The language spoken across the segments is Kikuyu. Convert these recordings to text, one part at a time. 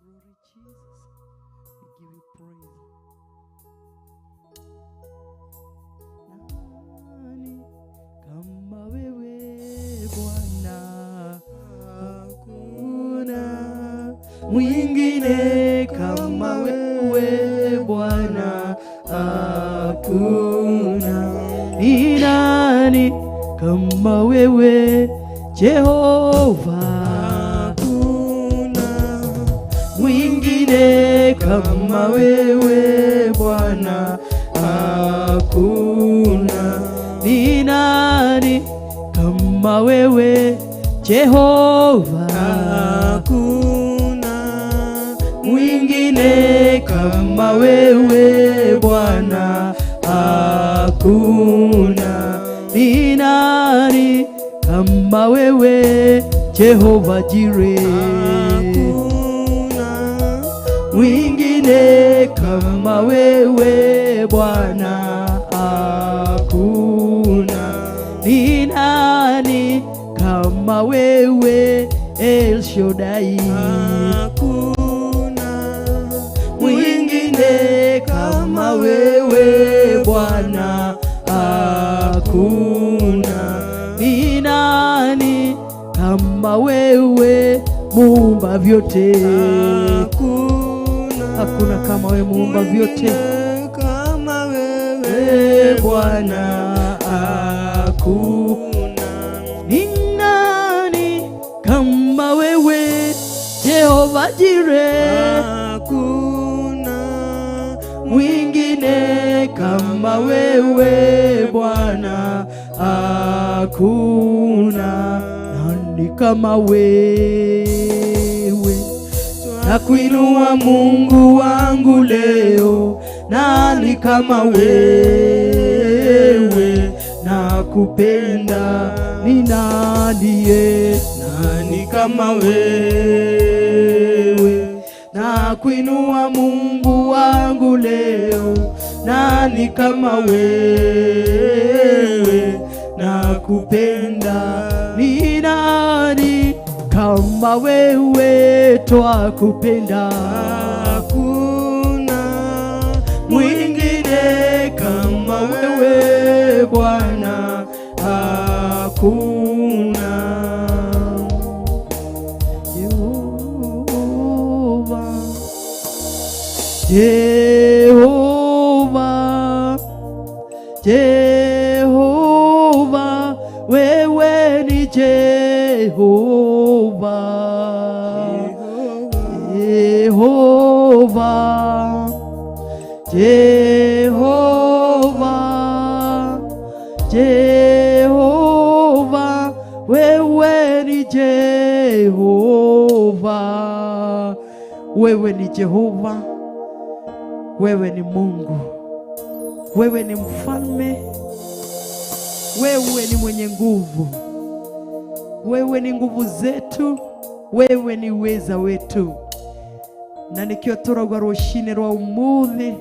Glory, Jesus. We give you praise. Nani kama wewe Bwana? Hakuna mwingine kama wewe Bwana, hakuna. Ni nani kama wewe Jehova? Hakuna mwingine kama wewe Bwana, hakuna. Ni nani kama wewe Jehova? Hakuna mwingine kama wewe Bwana, hakuna. Ni nani kama wewe Jehova Jireh? Hakuna mwingine kama wewe Bwana, hakuna. Ni nani kama wewe El Shaddai? Hakuna mwingine kama wewe Bwana, hakuna. Ni nani kama wewe muumba vyote? Hakuna Hakuna kama wewe muumba vyote. mwingine kama wewe E Bwana, hakuna. Ni nani kama wewe Jehova Jireh? Hakuna mwingine kama wewe Bwana, hakuna. Nani kama wewe? Nakuinua Mungu wangu leo, nani kama wewe? Nakupenda, ni nani ye? Nani kama wewe? Nakuinua Mungu wangu leo, nani kama wewe? Nakupenda, ni nani kama wewe? Twakupenda, Hakuna mwingine kama wewe Bwana, hakuna. Jehova, Jehova, Jehova, wewe ni Jehova, Jehova, Jehova, Jehova, wewe ni Jehova, wewe ni Jehova, wewe ni Mungu, wewe ni mfalme, wewe ni mwenye nguvu, wewe ni nguvu zetu, wewe ni uweza wetu. Na nikio turauga rucini rwa umuthi,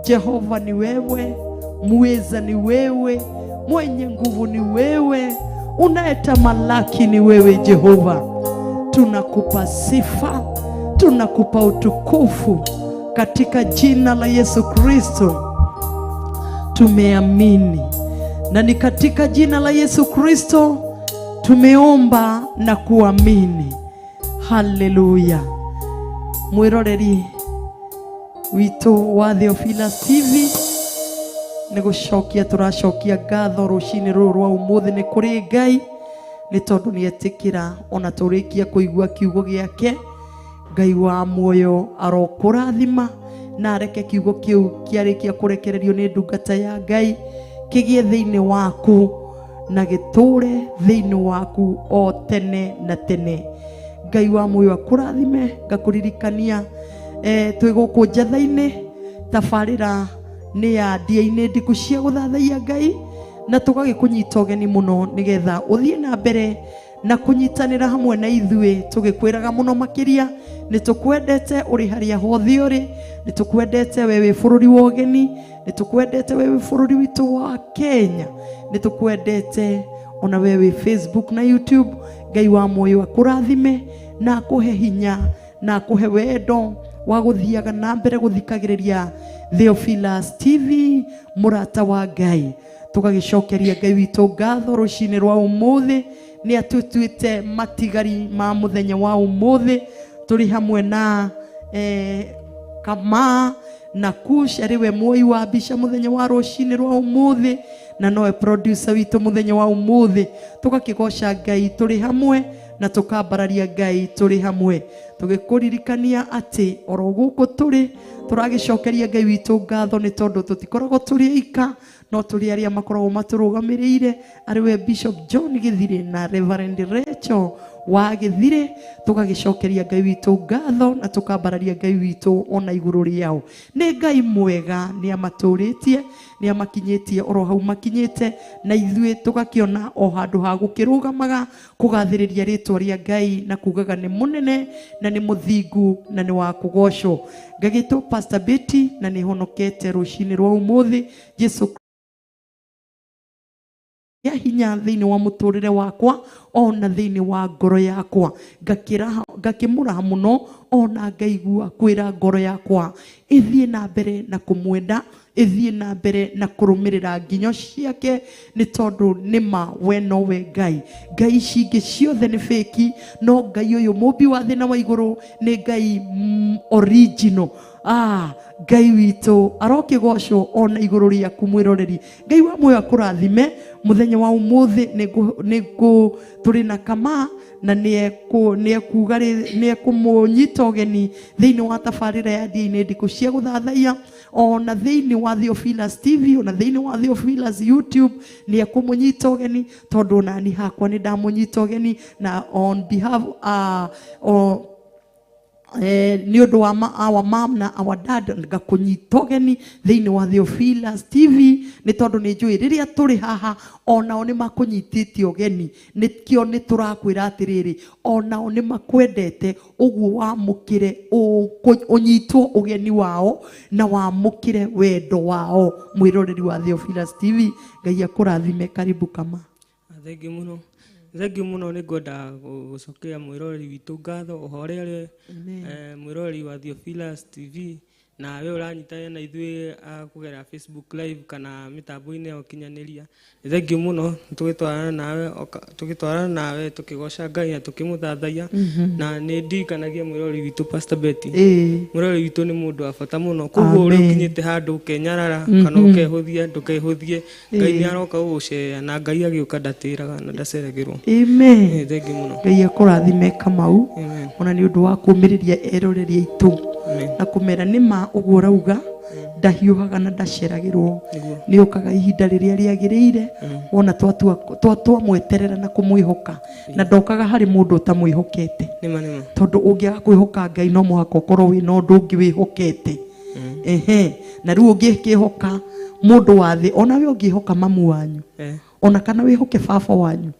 Jehova ni wewe, muweza ni wewe, mwenye nguvu ni wewe, unayetamalaki ni wewe Jehova. Tunakupa sifa, tunakupa utukufu katika jina la Yesu Kristo tumeamini, na ni katika jina la Yesu Kristo tumeomba na kuamini. Haleluya. Mwiroreri witũ wa Theophilus TV, nĩ gũcokia tũracokia ngatho rũcinĩ rũrũ rwa ũmũthĩ nĩ kũrĩ Ngai, nĩ tondũ nĩ etĩkĩra ona tũrĩkia kũigua kiugo gĩake. Ngai wa muoyo arokũrathima na areke kiugo kĩu kĩarĩkia kũrekererio nĩ ndungata ya Ngai kĩgĩe thĩinĩ waku na gĩtũre thĩinĩ waku o tene na tene. Ngai wa muoyo akũrathime. Ngakũririkania twĩ gũkũ njatha-inĩ, tabarĩra nĩ ya ndia-inĩ ndiku cia gũthathaiya Ngai, na tũgagĩkũnyita ũgeni mũno nĩgetha ũthiĩ na mbere na kũnyitanĩra hamwe na ithuĩ, tũgĩkwĩraga mũno makĩria nĩ tũkwendete ũrĩ harĩa hothe ũrĩ, nĩ tũkwendete we wĩ bũrũri wa ũgeni, nĩ tũkwendete we wĩ bũrũri witũ wa Kenya, nĩ tũkwendete ona we wĩ Facebook na YouTube. Ngai wa muoyo akũrathime na akũhe hinya. Na akũhe wendo wa gũthiaga na mbere gũthikagĩrĩria Theophilus TV, mũrata wa Ngai. Tũgagĩcokeria Ngai witũ ngatho rũcinĩ rwa ũmũthĩ nĩ atũtuĩte matigari ma mũthenya wa ũmũthĩ tũrĩ hamwe na Kama na Kush arĩ we muoi wa mbica mũthenya wa rũcinĩ rwa ũmũthĩ na nowe producer witũ mũthenya wa ũmũthĩ. Tũgakĩgoca Ngai tũrĩ hamwe na tũkambararia Ngai tũrĩ hamwe, tũgĩkũririkania atĩ oro gũkũ tũrĩ tũragĩcokeria Ngai witũ ngatho nĩ tondũ tũtikoragwo tũrĩ aika, no tũrĩ arĩa makoragwo matũrũgamĩrĩire, arĩ we Bishop John Gĩthirĩ na Reverend Rachel wa Gĩthirĩ. Tũgagĩcokeria Ngai witũ ngatho na tũkambararia Ngai witũ ona igũrũ rĩao. Nĩ Ngai mwega, nĩ amatũrĩtie, nĩ amakinyĩtie oro hau makinyĩte, na ithuĩ tũgakĩona o handũ ha gũkĩrũgamaga kũgathĩrĩria rĩtwa rĩa Ngai na kugaga nĩ mũnene na nĩ mũthingu na nĩ wa kũgocwo. Ngagĩtwo Pastor Betty na nĩ honokete rũcinĩ rwa ũmũthĩ. Jesu ya hinya thĩinĩ wa mũtũrĩre wakwa ona thĩinĩ wa ngoro yakwa, ngakĩmũraha mũno ona ngaigua kwĩra ngoro yakwa ĩthiĩ na mbere na kũmwenda, ĩthiĩ na mbere na kũrũmĩrĩra nginyo ciake, nĩ tondũ nĩma we nowe Ngai. Ngai ici ingĩ ciothe nĩ fake, no Ngai ũyũ mũmbi wa thĩ na wa igũrũ nĩ Ngai original. Ngai witũ arokĩgocwo ona igũrũ rĩaku mwĩroreri. Ngai wa muoyo akũrathime mũthenya wa ũmũthĩ. Tũrĩ na Kama na nĩ ekũmũnyita ũgeni thĩinĩ wa tabarĩra ya Ndĩa-inĩ Ndikũ cia gũthathaiya, ona thĩinĩ wa Theophilus TV, ona thĩinĩ wa Theophilus YouTube nĩ ekũmũnyita ũgeni, tondũ onani hakwa nĩ ndamũnyita ũgeni na on behalf nĩ ũndũ wa our mom na our dad ngakũnyita ũgeni thĩinĩ wa Theophilus TV, nĩ tondũ nĩ njũĩ rĩrĩa tũrĩ haha onao nĩ makũnyitĩte ũgeni. Nĩkĩo nĩ tũrakwĩra atĩrĩrĩ, onao nĩ makwendete, ũguo wamũkĩre ũnyitwo ũgeni wao na wamũkĩre wendo wao. Mwĩroreri wa Theophilus TV, Ngai akũrathime. Karibu Kama. Thengiũ mũno, thengiũ mũno. Nĩ ngwenda gũcokeria mwĩroreri witũ ngatho o harĩa arĩ, mwĩroreri wa Theophilus TV, na we ũranyitanĩra na ithuĩ kũgerera Facebook Live kana mĩtambo-inĩ ya ũkinyanĩria. Nĩ thengiũ mũno tũgĩtwarana nawe tũgĩtwarana nawe tũkĩgoca Ngai na tũkĩmũthathaiya. Na nĩ ndirikanagia mwĩroreri witũ Pastor Betty, mwĩroreri witũ nĩ mũndũ wa bata mũno, koguo ũrĩa ũkinyĩte handũ ũkenyarara kana ũkehũthia, ndũkehũthie. Ngai nĩ aroka gũgũceera, na Ngai agĩũka ndatĩraga na ndaceragĩrwo. Amen. Thengiũ mũno. Ngai akũrathime Kamau, Amen. ona nĩ ũndũ wa kũmĩrĩria eroreri aitũ Amen. na kũmera nĩ ma ũguo ũrauga, ndahiũhaga na ndaceragĩrwo, nĩ ũkaga ihinda rĩrĩa rĩagĩrĩire wona twamweterera na kũmwĩhoka, na ndokaga harĩ mũndũ ũtamwĩhokete. Nĩma nĩma. Tondũ ũngĩaga kwĩhoka Ngai no mũhaka ũkorwo wĩna ũndũ ũngĩ wĩhokete. Ehe, na rĩu ũngĩkĩhoka mũndũ wa thĩ, onawe ũngĩhoka mamu wanyu ona kana wĩhoke baba wanyu,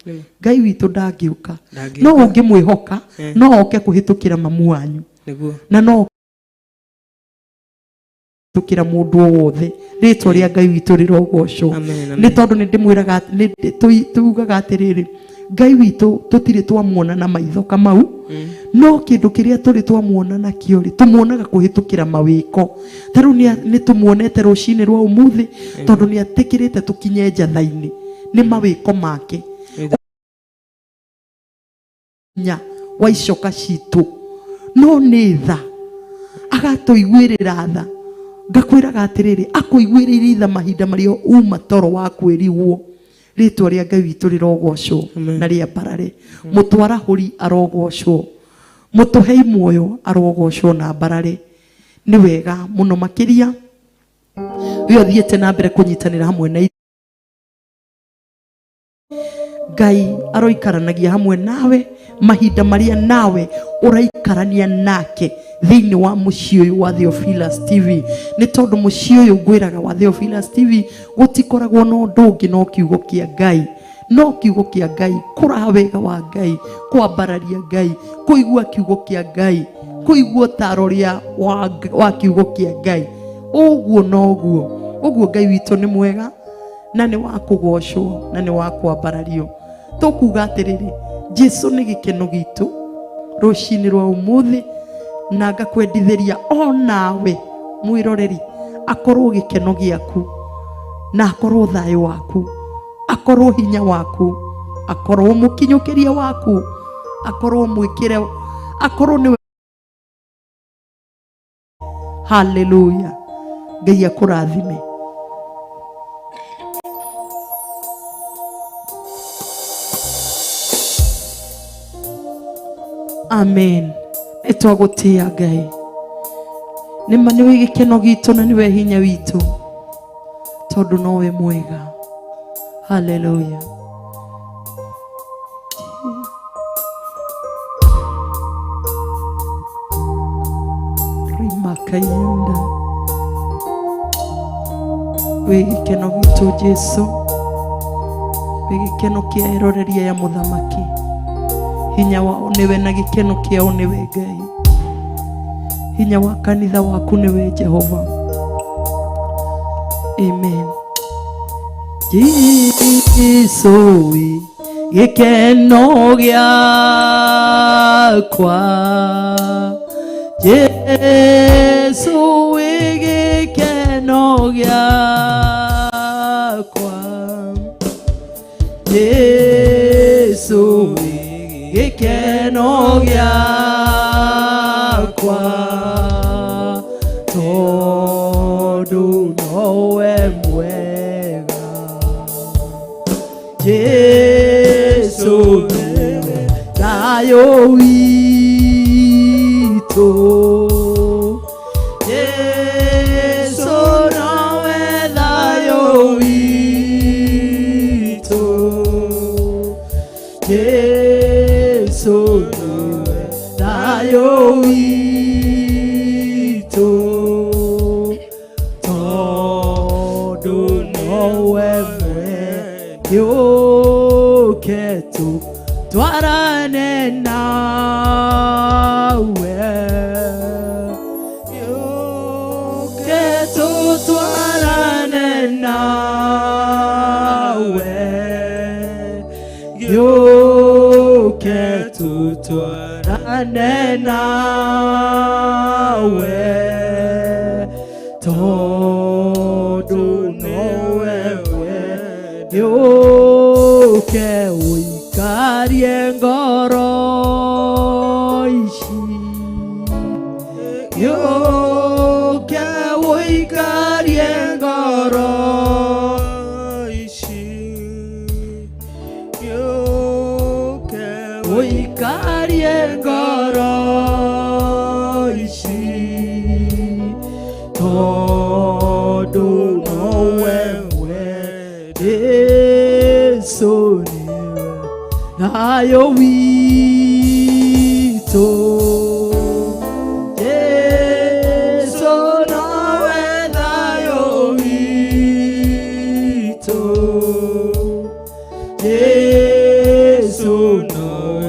Ngai witũ ndangĩũka. Ndangĩũka. No ũngĩmwĩhoka no oke kũhĩtũkĩra mamu wanyu na no kũhĩtũkĩra mũndũ o wothe. Rĩtwa rĩa Ngai witũ rĩrogocwo. Amen, Nĩ amen. tondũ nĩ ndĩmwĩraga, tugaga atĩrĩrĩ, Ngai witũ tũtirĩ twamuona na maitho Kamau, no kĩndũ kĩrĩa tũrĩ twamuona nakĩo rĩ, tũmuonaga kũhĩtũkĩra mawĩko. Ta rĩu nĩ tũmuonete rũcinĩ rwa ũmũthĩ, tondũ nĩ atĩkĩrĩte tũkinye njatha-inĩ nĩ mawĩko make nya wa icoka citũ, no nĩ tha agatũiguĩrĩra tha. Ngakwĩraga atĩrĩrĩ, akũiguĩrĩire tha mahinda marĩa uma toro wa kwĩrigwo. Rĩtwa rĩa Ngai witũ rĩrogocwo na rĩambarare. Mũtwarahũri arogocwo, mũtũhei muoyo arogocwo na mbarare. Nĩ wega mũno makĩria we ũthiĩte na mbere kũnyitanĩra hamwe na Ngai. Aroikaranagia hamwe nawe mahinda marĩa nawe ũraikarania nake thĩinĩ wa mũciĩ ũyũ wa Theophilus TV, nĩ tondũ mũciĩ ũyũ ngwĩraga wa Theophilus TV gũtikoragwo na ũndũ ũngĩ no kiugo kĩa Ngai, no kiugo kĩa Ngai, kũraha wega wa Ngai, kwambararia Ngai, kũigua kiugo kĩa Ngai, kũigua ũtaro rĩa wa kiugo kĩa Ngai. Ũguo noguo ũguo Ngai witũ nĩ mwega na nĩ wa kũgocwo na nĩ wa kwambarario. Tũkuga atĩrĩrĩ, Jesu nĩ gĩkeno gitũ rũcinĩ rwa ũmũthĩ. Na ngakwendithĩria o nawe mwĩroreri akorwo gĩkeno gĩaku, na akorwo thayũ waku, akorwo hinya waku, akorwo mũkinyũkĩria waku, akorwo mwĩkĩre, akorwo nĩwe. Haleluya. Ngai akũrathime. Amen. Nĩ twagũtĩa Ngai, nĩma nĩwe gĩkeno gitũ na nĩwe hinya witũ, tondũ nowe mwega. Haleluya. Rimakayenda wĩ gĩkeno gitũ Jesu, wĩ gĩkeno kĩa eroreria ya mũthamaki, hinya wao nĩwe na gĩkeno kĩao nĩwe Ngai, hinya wa kanitha waku nĩwe Jehova. Amen. Jesu wĩ gĩkeno gĩakwa, Jesu wĩ gĩkeno gĩakwa, Jesu wĩ gĩkeno gĩakwa, tondũ nowe mwega. Jesu nĩwe thayũ witũ, Jesu nowe thayũ witũ, Jesu nĩwe thayũ witũ, tondũ nowe yũke tũtwarane nawe, yũke tũtwarane nawe, yũke tũtwarane nawe, tondũ nowe we yũke ũikarie ngoro ici, yũke ũikarie ngoro ici, yũke ũikarie ngoro ici, tondũ nowe we Jesu nĩwe thayũ witũ, Jesu nowe thayũ witũ, Jesu nowe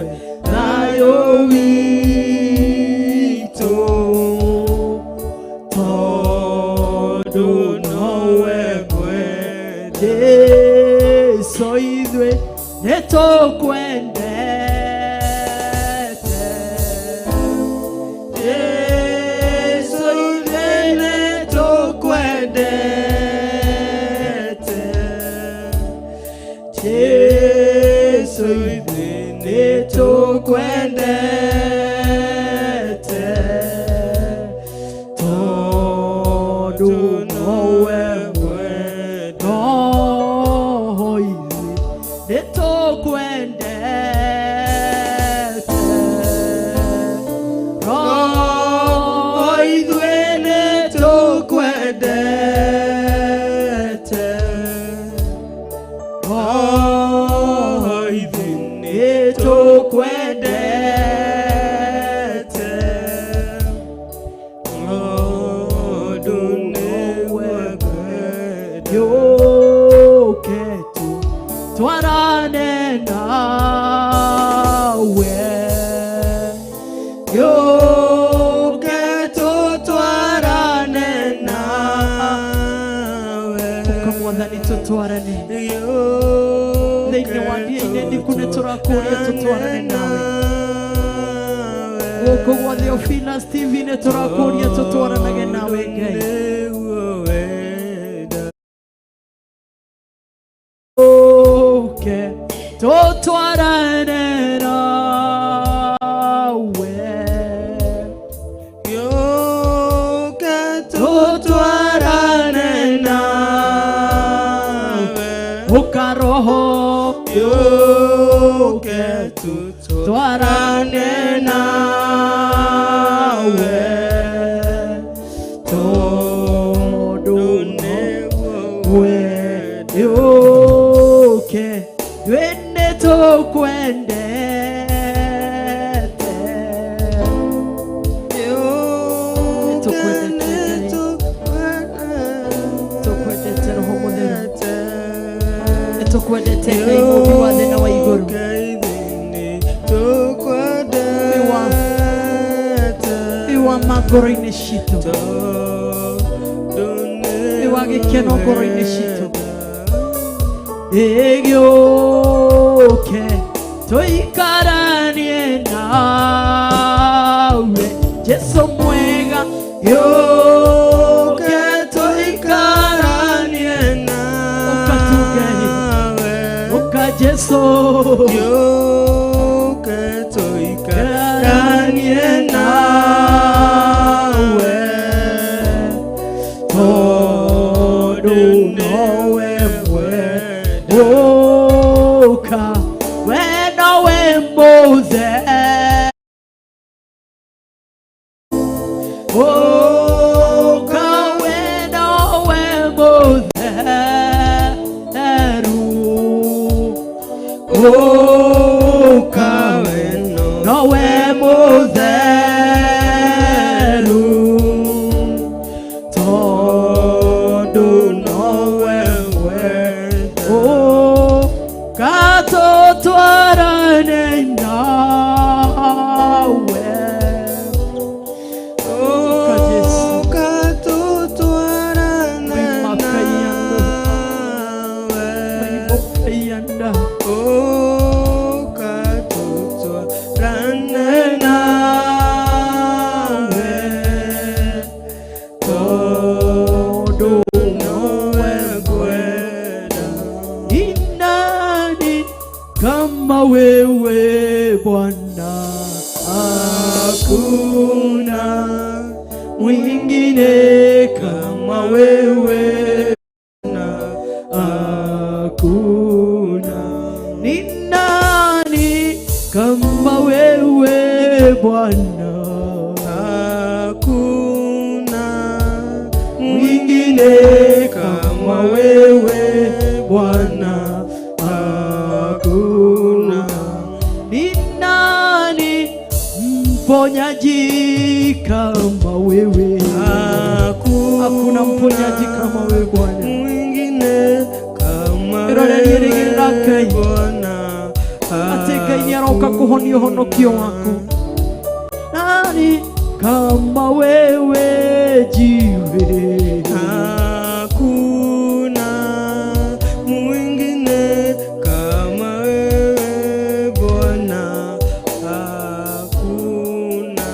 thayũ witũ, tondũ nowe mwe Jesu ithuĩ nĩ tũkwendete, Jesu ithuĩ nĩ tũkwendete, Jesu ithuĩ nĩ tũkwendete, tondũ nowe mwendo ithuĩ nĩ tũkwendete, Roho ithuĩ nĩ tũkwendete, Roho ithuĩ nĩ tũkwendete, tondũ nĩwe mwendo. Yũke tũtwarane nawe, yũke tũtwarane nawe. Ũka Mwathani tũtwarane thĩinĩ wa ndiainĩ ndiku, nĩ tũrakũria tũtwarane nawe. Gũkũ gwa Theophilus TV nĩ tũrakũria tũtwaranage nawe Ngai. Nĩguo wenda. Ũke tũtwarane nawe. Gĩũke tũtwarane nawe. Ũka Roho. Gĩũke tũtwarane nawe. Tondũ Nĩguo we ũke we nĩ tũkwendete. Gĩũke Tũkwendete Roho Mũtheru. Nĩ tũkwendete Ngai mũmbi wa thĩ na wa igũrũ. Wĩ wa ma ngoro-inĩ citũ, wĩ wa gĩkeno ngoro-inĩ citũ. Ĩgĩũke tũikaranie nawe Jesu mwega, gĩũke tũikaranie, ũka tu Ngai, ũka Jesu. Gĩũke tũikaranie nawe, tondũ nowe mwega. Ũka we nowe mũtheru. Ũka we nowe mũtheru. Ũka we nowe mũtheru, tondũ nowe wenda. Ũka tũtwarane nawe. Ũka Jesu. Ũka tũtwarane Makayando. nawe. Maimokayanda. Ũka tũtwarane nawe, Tondũ nowe ngwenda. Ni nani kama wewe Bwana? Hakuna mwingine kama wewe. Na hakuna. Ni nani kama wewe Bwana? Hakuna mwingine kama wewe Bwana, hakuna. Ni nani mponyaji kama wewe? Hakuna Hakuna mponyaji kama wewe Bwana. mwingine kama Ĩroreri rĩgĩrĩra wewe Ngai. Bwana. Atĩ Ngai nĩ aroka kũhonia ũhonokio waku. Nani kama wewe jiwe? Hakuna mwingine kama wewe Bwana. Hakuna.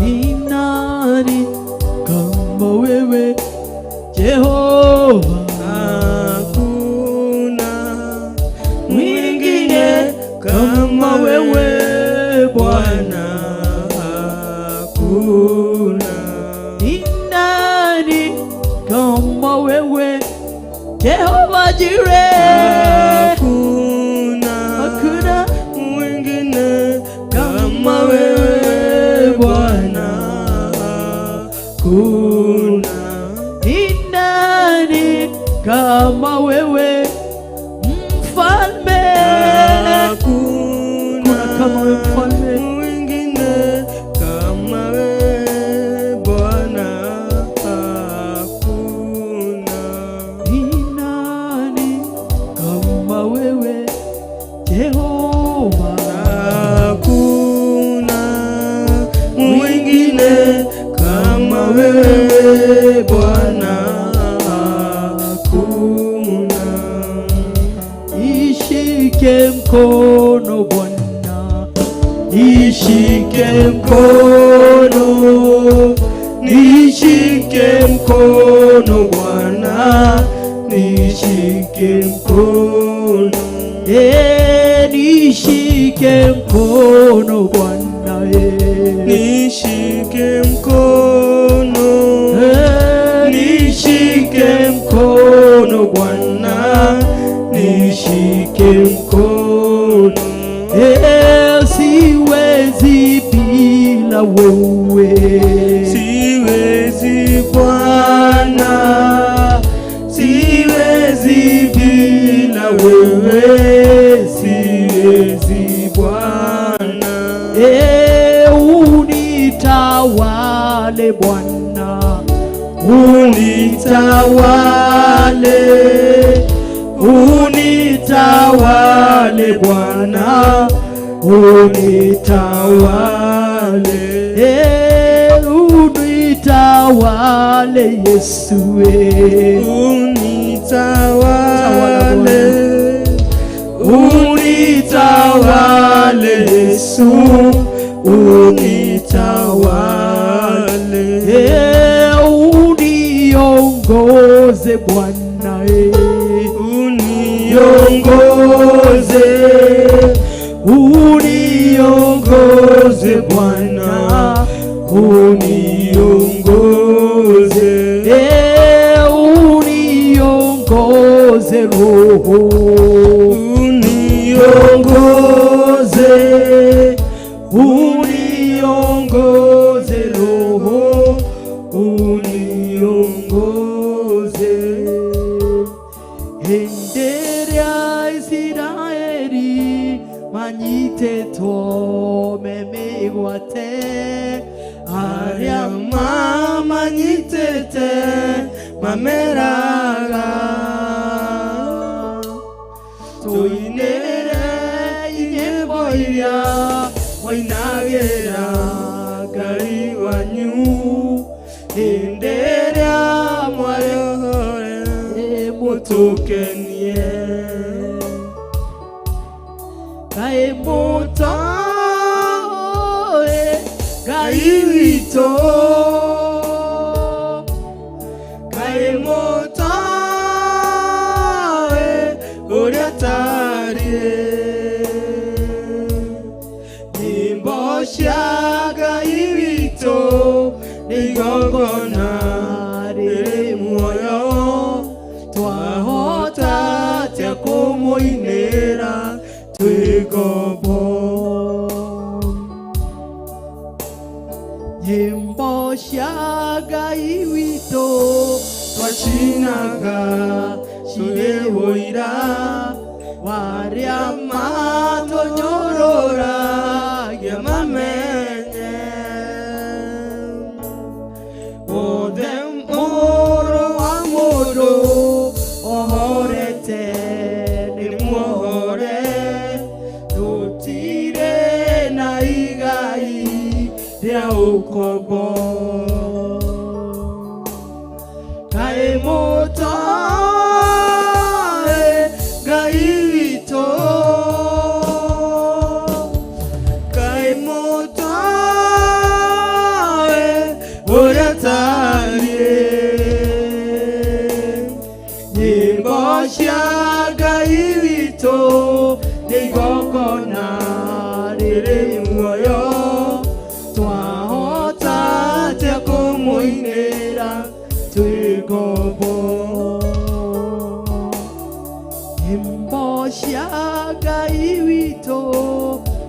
Ni nani kama wewe Jehova? Hakuna mwingine kama wewe Bwana. Hakuna. Ni nani kama wewe Jehova Jireh? Hakuna Hakuna mwingine kama wewe Bwana. Hakuna. Ni nani kama wewe mfalme? Hakuna Kuna kama wewe mfalme. mwingine kama wewe Bwana. Hakuna. Ni nani kama wewe Jehova? Hakuna mwingine kama wewe Bwana. Hakuna. Ishike mkono Bwana, Nishike mkono, nishike mkono Bwana, nishike mkono. Nishike mkono Bwana, Nishike mkono, nishike mkono Bwana, nishike mkono. Siwezi bila wewe. Siwezi Bwana, siwezi bila wewe, siwezi Bwana. Unitawale Bwana, Unitawale, unitawale Bwana, unitawale. Unitawale Yesu. Unitawale, unitawale Yesu, unitawale. Uniongoze Bwana. Uniongoze, uniongoze Bwana, uniongoze. Uniongoze Roho, Uniongoze, uniongoze Roho, uniongoze. Hĩndĩ ĩrĩa Isiraeli manyitĩtwo me mĩgwate, Arĩa mamanyitĩte mameraga, tũinĩre nyĩmbo iria wainagĩra Ngai wanyu hĩndĩ ĩrĩa mwarĩhore mũtũkenie. Kaĩ mũtoĩ Ngai witũ, kaĩ mũtoĩ ũrĩa tariĩ, nyĩmbo cia Ngai witũ nĩ igongona rĩrĩ muoyo, twahota atĩa kũmũinĩra twĩ ngombo? Nyĩmbo cia Ngai witũ twacinaga cirĩ ũira warĩa matũnyũrũragia mamenye wothe mũrũ wa mũndũ ohorete nĩ muohore, tũtirĩ na igai rĩa ũkombo. Kaĩ mũtoĩ Ngai witũ, kaĩ mũtoĩ ũrĩa tariĩ, nyĩmbo cia Ngai witũ nĩ igongona rĩrĩ muoyo, twahota atĩa kũmũinĩra twĩ ngombo? Nyĩmbo cia Ngai witũ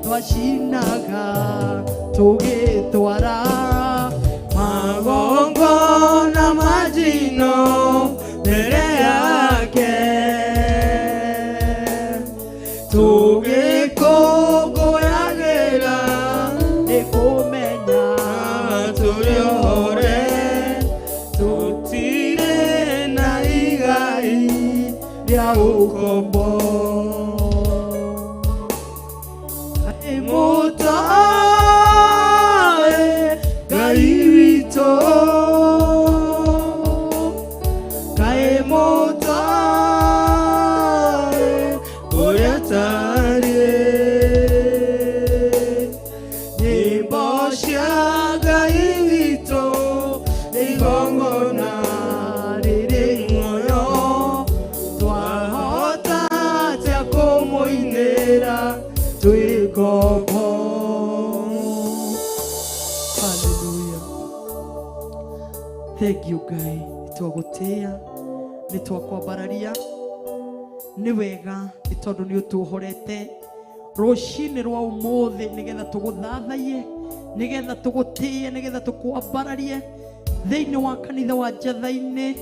twacinaga tũgĩtwara magongona ma njino mbere yake, tũgĩkũngũyagĩra nĩ kũmenya tũrĩ ohore, tũtirĩ na igai rĩa ũkombo. Kaĩ mũtoĩ Ngai witũ, kaĩ mũtoĩ ũrĩa tariĩ, Thengiũ Ngai, nĩtwagũtĩĩa, nĩtwakwambararia. Nĩ wega nĩ tondũ nĩ ũtuohorete rũcinĩ rwa ũmũthĩ nĩgetha tũgũthathaiye, nĩgetha tũgũtĩĩe, nĩgetha tũkwambararie thĩinĩ wa kanitha wa Njatha-inĩ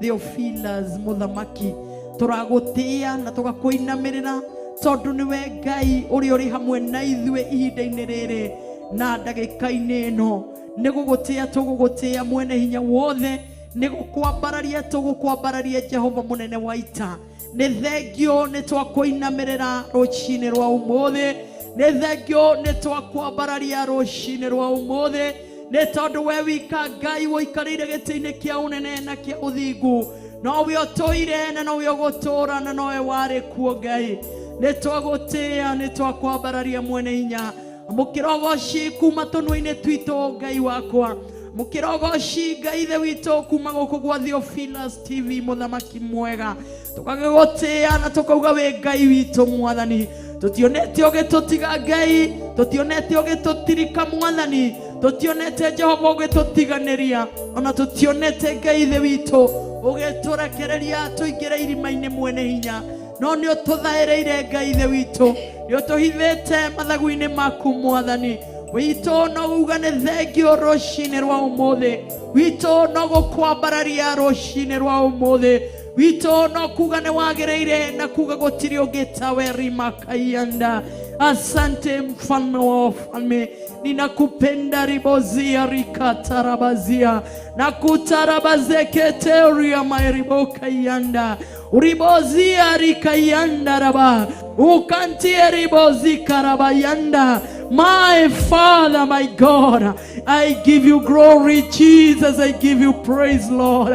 Theophilus Mũthamaki. Tũragũtĩĩa na tũgakũinamĩrĩra tondũ nĩwe Ngai ũrĩa ũrĩ hamwe na ithuĩ ihinda-inĩ rĩrĩ na ndagĩka-inĩ ĩno. Nĩ gũgũtĩĩa tũgũgũtĩĩa mwene hinya wothe, nĩ gũkwambararia tũgũkwambararia Jehova mũnene wa ita. Nĩ thengio nĩ twakũinamĩrĩra rũcinĩ rwa ũmũthĩ, nĩ thengio nĩ twakwambararia rũcinĩ rwa ũmũthĩ, nĩ tondũ we wika Ngai ũikarĩire gĩtĩ-inĩ kĩa ũnene na kĩa ũthingu, nowe ũtũire na nowe ũgũtũũra na nowe warĩ kuo Ngai. Nĩ twagũtĩĩa, nĩ twakwambararia mwene hinya. Amũkĩra ũgoci kuma tũnua-inĩ twitũ Ngai wakwa, amũkĩra ũgoci Ngai ithe witũ kuma gũkũ gwa Theophilus TV mũthamaki mwega. Tũgagĩgũtĩĩa na tũkauga wĩ Ngai witũ mwathani. Tũtionete ũgĩtũtiga Ngai, tũtionete ũgĩtũtirika mwathani, tũtionete Jehova ũgĩtũtiganĩria, ona tũtionete Ngai ithe witũ ũgĩtũrekereria tũingĩre irima-inĩ mwene hinya. No nĩ ũtũthaĩrĩire Ngai ithe witũ, nĩ ũtũhithĩte mathagu-inĩ maku mwathani witũ. No uga nĩ thengio rũcinĩ rwa ũmũthĩ witũ, no gũkwambararia rũcinĩ rwa ũmũthĩ witũ, no kuga nĩ wagĩrĩire na kuga gũtirĩ ũngĩ tawe. Rimakayanda, asante mfalme wa wafalme, ninakupenda ribozia rikatarabazia na kutarabazeketeria maeribokayanda uribozia rikayanda raba ukantie ribozi karabayanda. My Father, my God, I give you glory, Jesus, I give you praise, Lord.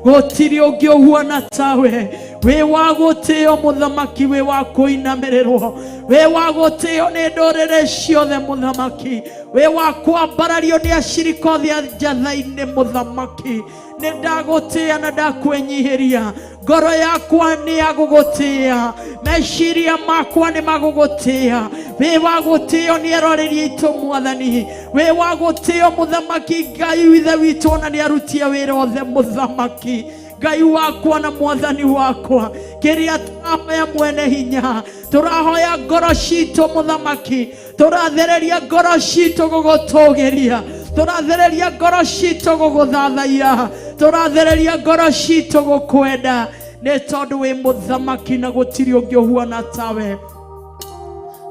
Gũtirĩ ũngĩ ũhuana tawe, wĩ wa gũtĩo mũthamaki, wĩ wa kũinamĩrĩrwo, wĩ wa gũtĩo nĩ ndũrĩrĩ ciothe mũthamaki, wĩ wa kwambarario nĩ acirika othe a Njatha-inĩ mũthamaki. Nĩ ndagũtĩĩa na ndakwĩnyihĩria, ngoro yakwa nĩ ya gũgũtĩĩa, meciria makwa nĩ magũgũtĩĩa. Wĩ wa gũtĩo nĩ eroreri aitũ mwathani, wĩ wa gũtĩo mũthamaki Ngai ithe witũ, ona nĩ arutia wĩra othe mũthamaki Ngai wakwa na mwathani wakwa. Kĩrĩa tũrahoya mwene hinya, tũrahoya ngoro citũ mũthamaki, tũrathereria ngoro citũ gũgũtũgĩria, tũrathereria ngoro citũ gũgũthathaiya, tũrathereria ngoro citũ gũkwenda, nĩ tondũ wĩ mũthamaki na gũtirĩ ũngĩ ũhuana tawe.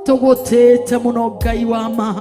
Tũgũtĩĩte mũno Ngai wa ma,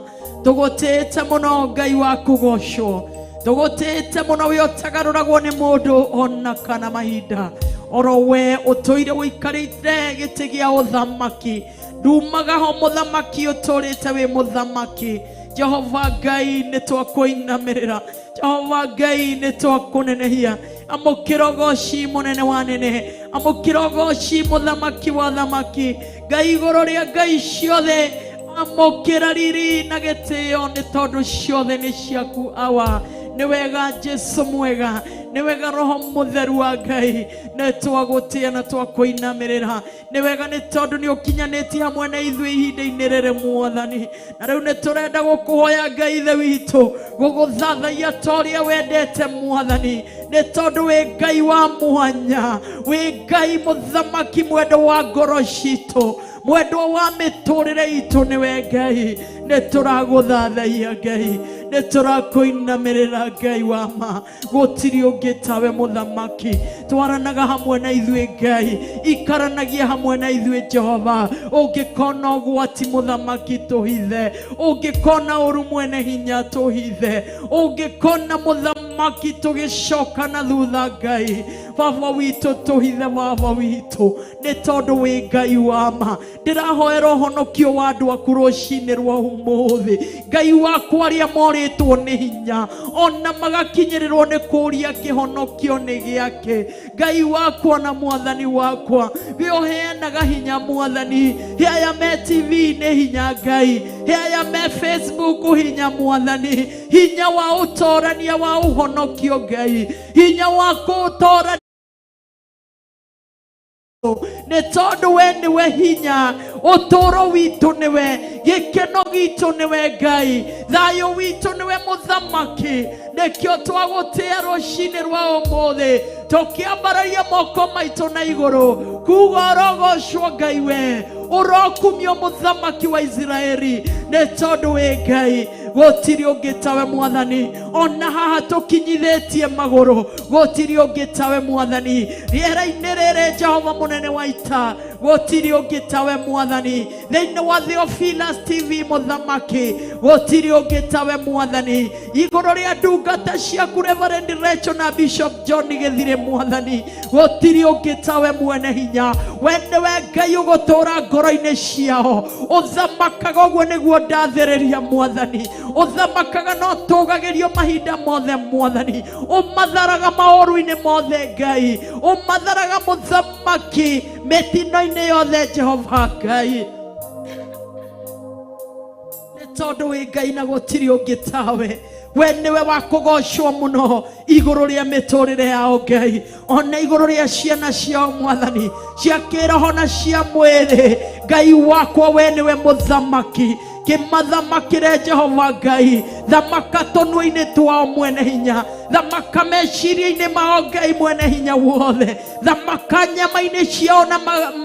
tũgũtĩĩte mũno Ngai wa kũgocwo, tũgũtĩĩte mũno wĩ ũtagarũragwo nĩ mũndũ ona kana mahinda, oro we ũtũire ũikarĩte gĩtĩ gĩa ũthamaki, ndumaga ho mũthamaki, ũtũrĩte wĩ mũthamaki. Jehova Ngai, nĩ twakũinamĩrĩra. Jehova Ngai, nĩ twakũnenehia. Amũkĩra ũgoci mũnene wa nene, amũkĩra ũgoci mũthamaki wa thamaki, Ngai igũrũ rĩa ngai ciothe. Amũkĩra riri na gĩtĩo, nĩ tondũ ciothe nĩ ciaku awa. Nĩ wega Jesu mwega, nĩ wega Roho Mũtheru wa Ngai, nĩ twagũtĩa na twakũinamĩrĩra. Nĩ wega nĩ tondũ nĩ ũkinyanĩtie hamwe na ithuĩ ihinda-inĩ rĩrĩ mwathani. Na rĩu nĩ tũrenda gũkũhoya Ngai ithe witũ gũgũthathaiya ta ũrĩa wendete mwathani, nĩ tondũ wĩ Ngai wa mwanya, wĩ Ngai mũthamaki mwendo wa ngoro citũ, mwendwa wa mĩtũrĩre itũ, nĩwe Ngai. Nĩ tũragũthathaiya Ngai, nĩ tũrakũinamĩrĩra Ngai wa ma, gũtirĩ ũngĩ tawe mũthamaki. Twaranaga hamwe na ithuĩ Ngai, ikaranagia hamwe na ithuĩ Jehova. Ũngĩkona ũgwati mũthamaki tũhithe, ũngĩkona ũru mwene hinya tũhithe, ũngĩkona mũthamaki tũgĩcoka na thutha Ngai baba witũ tũhithe, baba witũ, nĩ tondũ wĩ Ngai wa ma. Ndĩrahoera ũhonokio wa andũ aku rũcinĩ rwa ũmũthĩ Ngai wakwa, arĩa morĩtwo nĩ hinya ona magakinyĩrĩrwo nĩ kũũria kĩhonokio nĩ gĩake. Ngai wakwa na mwathani wakwa, wĩ ũheanaga hinya mwathani. He aya me TV-inĩ hinya Ngai, he aya me Facebook hinya mwathani, hinya wa ũtorania wa ũhonokio Ngai, hinya wa kũũtorania. Nĩ tondũ we nĩwe hinya, ũtũũro witũ nĩwe, gĩkeno gitũ nĩwe Ngai, thayũ witũ nĩwe mũthamaki. Nĩkĩo twagũtĩa rũcinĩ rwa ũmũthĩ, tũkĩambararia moko maitũ na igũrũ kuga ũrogocwo Ngai, we ũrokumio mũthamaki wa Isiraeli, nĩ tondũ wĩ Ngai, gũtirĩ ũngĩ tawe mwathani. Ona haha tũkinyithĩtie magũrũ, gũtirĩ ũngĩ tawe mwathani. Rĩera-inĩ rĩrĩ, Jehova mũnene wa ita, gũtirĩ ũngĩ tawe mwathani. Thĩinĩ wa Theophilus TV mũthamaki, gũtirĩ ũngĩ tawe mwathani. Igũrũ rĩa ndungata ciaku Reverend Rachel na Bishop John Gĩthirĩ mwathani, gũtirĩ ũngĩ tawe mwene hinya. We nĩwe Ngai ũgũtũũra ngoro-inĩ ciao, ũthamakaga. Ũguo nĩguo ndathĩrĩria mwathani, ũthamakaga na ũtũgagĩrio mahinda mothe mwathani. Ũmatharaga maũru-inĩ mothe Ngai, ũmatharaga mũthamaki mĩtino-inĩ yothe Jehova Ngai, nĩ tondũ wĩ Ngai na gũtirĩ ũngĩ tawe. We nĩwe wa kũgocwo mũno igũrũ rĩa mĩtũrĩre yao Ngai, ona igũrũ rĩa ciana ciao mwathani, cia kĩroho na cia mwĩrĩ. Ngai wakwa, we nĩwe mũthamaki, kĩmathamakĩre Jehova Ngai. Thamaka tũnua-inĩ twao mwene hinya, thamaka meciria-inĩ mao Ngai mwene hinya wothe, thamaka nyama-inĩ ciao na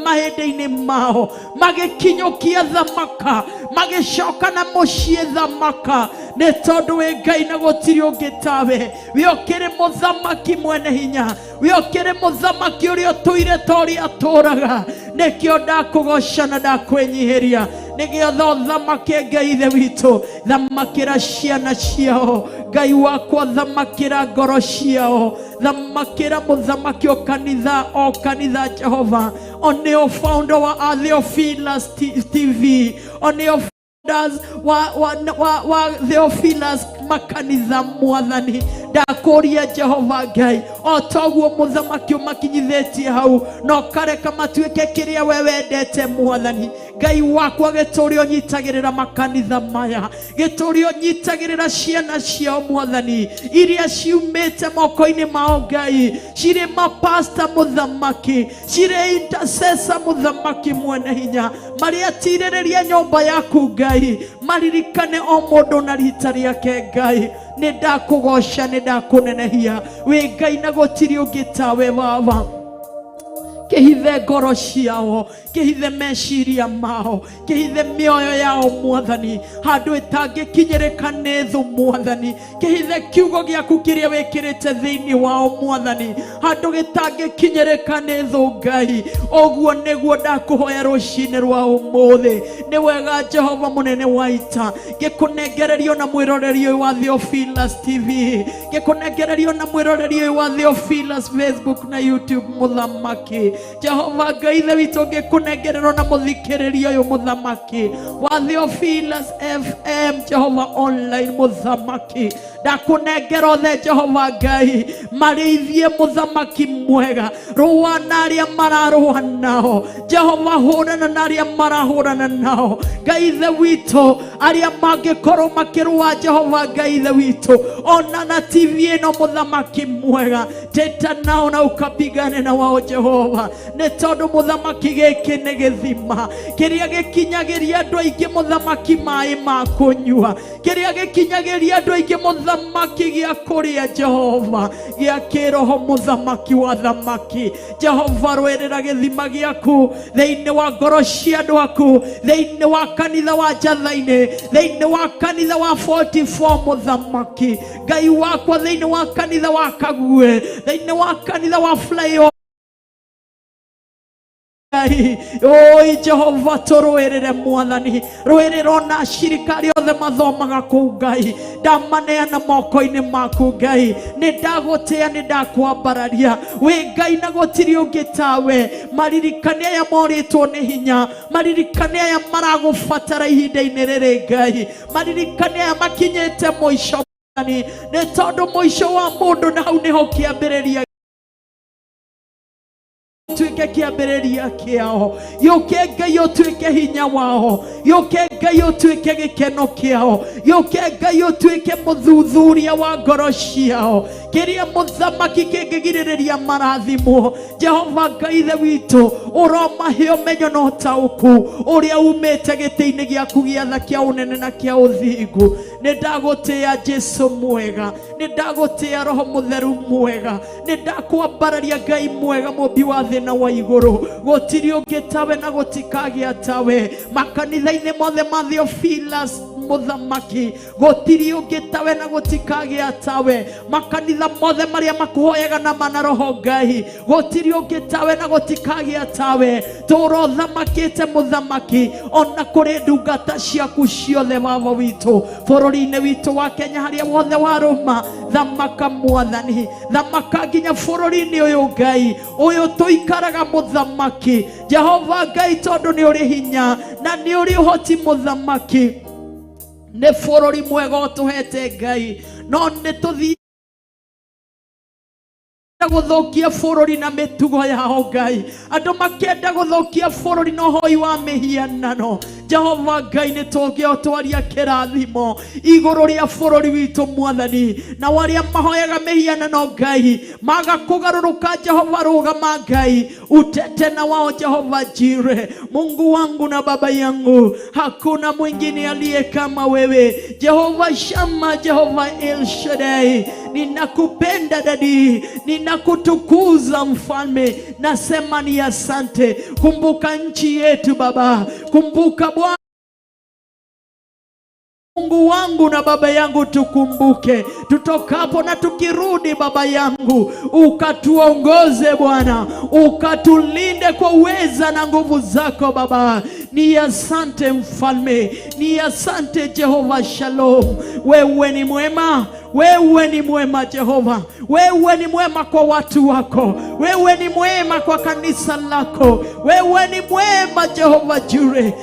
mahĩndĩ-inĩ mao magĩkinyũkia, thamaka magĩcoka na mũciĩ, thamaka, nĩ tondũ wĩ Ngai na gũtirĩ ũngĩ tawe. Wĩ ũkĩrĩ mũthamaki mwene hinya, wĩ ũkĩrĩ mũthamaki ũrĩa ũtũire ta ũrĩa atũraga. Nĩkĩo ndakũgoca na ndakwĩnyihĩria, nĩgetha ũthamake Ngai ithe witũ. Thamakĩra ciana ciao Ngai wakwa, thamakĩra ngoro ciao, thamakĩra mũthamaki o kanitha o kanitha Jehova, o nĩo founder wa Theophilus TV, o nĩo founders wa Theophilus makanitha mwathani. Ndakũria Jehova Ngai, o toguo mũthamaki ũmakinyithĩtie hau na ũkareka matuĩke kĩrĩa we wendete mwathani Ngai wakwa, gĩtũũre ũnyitagĩrĩra makanitha maya, gĩtũũre ũnyitagĩrĩra ciana ciao mwathani, iria ciumĩte moko-inĩ mao Ngai, cirĩ mapasta mũthamaki, cirĩ intercessor mũthamaki mwene hinya, marĩa tirĩrĩria nyũmba yaku Ngai, maririkane o mũndũ na rita rĩake Ngai. Nĩ ndakũgoca, nĩ ndakũnenehia, wĩ Ngai na gũtirĩ ũngĩ tawe baba. Kĩhithe ngoro ciao, kĩhithe meciria mao, kĩhithe mĩoyo yao mwathani, handũ ĩtangĩkinyĩrĩka nĩ thũ mwathani. Kĩhithe kiugo gĩaku kĩrĩa wĩkĩrĩte thĩinĩ wao mwathani, handũ gĩtangĩkinyĩrĩka nĩ thũ Ngai. Ũguo nĩguo ndakũhoya rũcinĩ rwa ũmũthĩ. Nĩ wega Jehova mũnene wa ita, ngĩkũnengererio na mwĩroreri ũyũ wa Theophilus TV, ngĩkũnengererio na mwĩroreri ũyũ wa Theophilus Facebook na YouTube mũthamaki Jehova Ngai ithe witũ, ngĩkũnengererwo na mũthikĩrĩria ũyũ mũthamaki wa Theophilus FM Jehova online mũthamaki, ndakũnengera othe Jehova Ngai, marĩithie mũthamaki mwega, rũa na arĩa mararũa nao Jehova, hũrana na arĩa marahũrana nao Ngai ithe witũ, arĩa mangĩkorwo makĩrũa Jehova Ngai ithe witũ, ona na TV ĩno mũthamaki mwega, teta nao na ukapigane na wao Jehova, nĩ tondũ mũthamaki gĩkĩ nĩ gĩthima kĩrĩa gĩkinyagĩria andũ aingĩ mũthamaki maĩ ma kũnyua, kĩrĩa gĩkinyagĩria andũ aingĩ mũthamaki gĩa kũrĩa Jehova, gĩa kĩroho mũthamaki wa thamaki Jehova. Rũĩrĩra gĩthima gĩaku thĩinĩ wa ngoro cia andũ aku, thĩinĩ wa kanitha wa Njatha-inĩ, thĩinĩ wa kanitha wa 44 mũthamaki Ngai wakwa, thĩinĩ wa kanitha wa Kague, thĩinĩ wa kanitha wa Flyover Ngai. Oi Jehova, tũrũĩrĩre mwathani, rũĩrĩra ona ashirika arĩa othe mathomaga kũu Ngai, ndamaneana moko-inĩ maku Ngai. Nĩ ndagũtĩa, nĩ ndakwambararia, wĩ Ngai na gũtirĩ ũngĩ tawe. Maririkane aya morĩtwo nĩ hinya, maririkane aya maragũbatara ihinda-inĩ rĩrĩ Ngai, maririkane aya makinyĩte mũico mwathani, nĩ tondũ mũico wa mũndũ na hau nĩho kĩambĩrĩria tuĩke kĩambĩrĩria kĩao. Gĩũke Ngai ũtuĩke hinya wao, gĩũke Ngai ũtuĩke gĩkeno kĩao, gĩũke Ngai ũtuĩke mũthuthuria wa ngoro ciao. Kĩrĩa mũthamaki kĩngĩgirĩrĩria marathimwo. Jehova Ngai Ithe witũ, ũromahe ũmenyo na ũtaũku ũrĩa umĩte gĩtĩ-inĩ gĩaku gĩa tha kĩa ũnene na kĩa ũthingu. Nĩ ndagũtĩĩa Jesu mwega, nĩ ndagũtĩĩa Roho Mũtheru mwega, nĩ ndakwambararia Ngai mwega, mũmbi wa thĩ na wa igũrũ. Gũtirĩ ũngĩ tawe na gũtikagĩa tawe makanitha-inĩ mothe ma Theophilus mũthamaki. Gũtirĩ ũngĩ tawe na gũtikagĩa tawe makanitha mothe marĩa makũhoyaga na mana roho Ngai. Gũtirĩ ũngĩ tawe na gũtikagĩa tawe. Tũra ũthamakĩte mũthamaki, ona kũrĩ ndungata ciaku ciothe baba witũ bũrũri-inĩ witũ wa Kenya, harĩa wothe warũma. Thamaka mwathani, thamaka nginya bũrũri-inĩ ũyũ Ngai ũyũ tũikaraga mũthamaki. Jehova Ngai, tondũ nĩ ũrĩ hinya na nĩ ũrĩ ũhoti mũthamaki, nĩ bũrũri mwega ũtũhete Ngai, no nĩ tũthiĩ gũthũkia bũrũri na mĩtugo yao Ngai. Andũ makĩenda gũthũkia bũrũri na ũhoi wa mĩhianano. Jehova Ngai, nĩ tũngĩotwaria kĩrathimo igũrũ rĩa bũrũri witũ mwathani, na arĩa mahoyaga mĩhianano Ngai maga kũgarũrũka. Jehova rũgama Ngai, utete na wao Jehova Jire, Mungu wangu na baba yangu, hakuna mwingine aliye kama wewe. Jehova Shama, Jehova El Shaddai, ninakupenda dadi, ninakutukuza mfalme, nasema ni asante. Kumbuka nchi yetu Baba, kumbuka Bwana Mungu wangu na baba yangu, tukumbuke tutokapo na tukirudi, baba yangu, ukatuongoze Bwana, ukatulinde kwa uweza na nguvu zako Baba. Ni asante mfalme, ni asante Jehova Shalom. Wewe ni mwema, wewe ni mwema Jehova, wewe ni mwema kwa watu wako, wewe ni mwema kwa kanisa lako, wewe ni mwema Jehova Jire.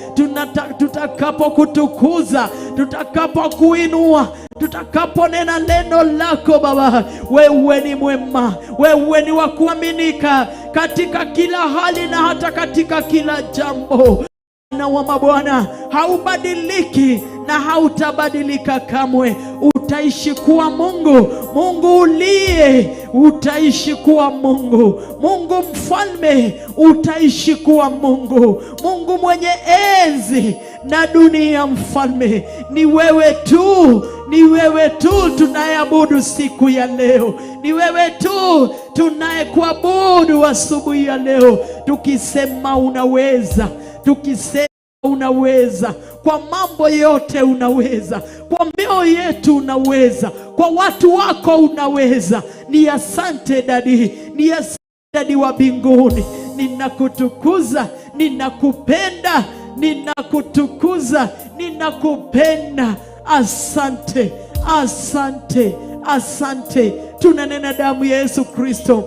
Tutakapo kutukuza, tutakapo kuinua, tutakaponena neno lako Baba, wewe ni mwema, wewe ni wa kuaminika katika kila hali na hata katika kila jambo. Na wa mabwana, haubadiliki na hautabadilika kamwe. Utaishi kuwa Mungu, Mungu uliye, utaishi kuwa Mungu, Mungu mfalme, utaishi kuwa Mungu, Mungu mwenye enzi na dunia mfalme. Ni wewe tu, ni wewe tu tunayeabudu siku ya leo, ni wewe tu tunayekuabudu asubuhi ya leo, tukisema unaweza, tukisema unaweza kwa mambo yote, unaweza kwa mioyo yetu, unaweza kwa watu wako, unaweza. Ni asante dadi, ni asante dadi wa mbinguni, ninakutukuza, ninakupenda, ninakutukuza, ninakupenda. Asante, asante, asante. Tunanena damu ya Yesu Kristo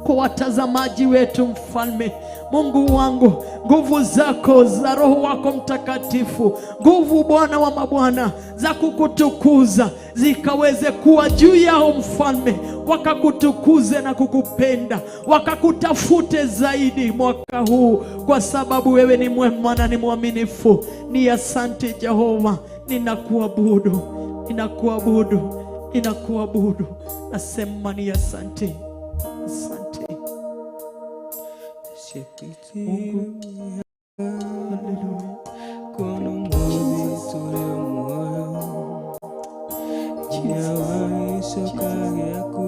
kwa watazamaji wetu mfalme. Mungu wangu, nguvu zako za Roho wako Mtakatifu, nguvu Bwana wa mabwana za kukutukuza zikaweze kuwa juu yao mfalme, wakakutukuze na kukupenda, wakakutafute zaidi mwaka huu, kwa sababu wewe ni mwema na ni mwaminifu. Ni asante Jehova, ninakuabudu, ninakuabudu, ninakuabudu, nasema ni asante, asante Mungu. Haleluya. Kono mũthĩ tũrĩ muoyo hinya wa gĩcoka gĩaku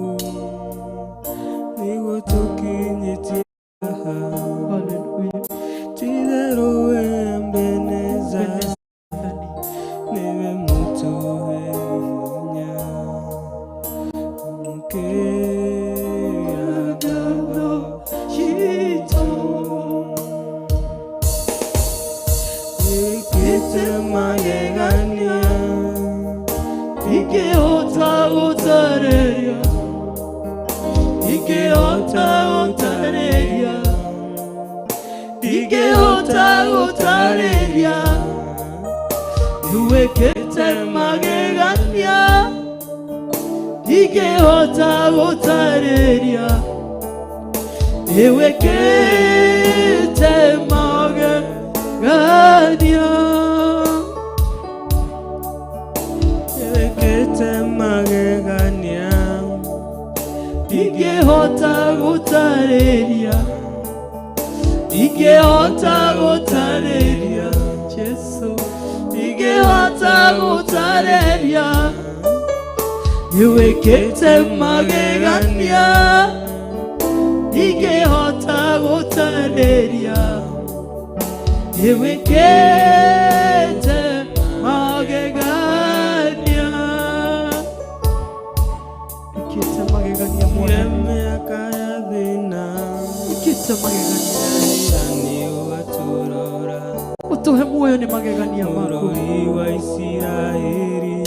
nĩguo tũkinyĩtie haha. Haleluya. Ti-itherũ we Ebeneza, Mwathani. nĩwe mũtũhe hinya. Amũkĩra ngatho citũ. Wĩkĩte magegania. Ingĩhota gũtarĩria, ingĩhota gũtarĩria, ingĩhota gũtarĩria, wĩkĩte magegania, ingĩhota gũtarĩria, wĩkĩte magegania. Wĩkĩte magegania. Gũtarĩria nĩwĩkĩte magegania ndingĩhota gũtarĩria nĩwĩkĩte magegania wĩkĩte magegania mwathani Mĩaka ya thĩna wĩkĩte magegania nĩ ũgatũrora ũtũhe muoyo nĩ magegania maku Mũrori wa Isiraeli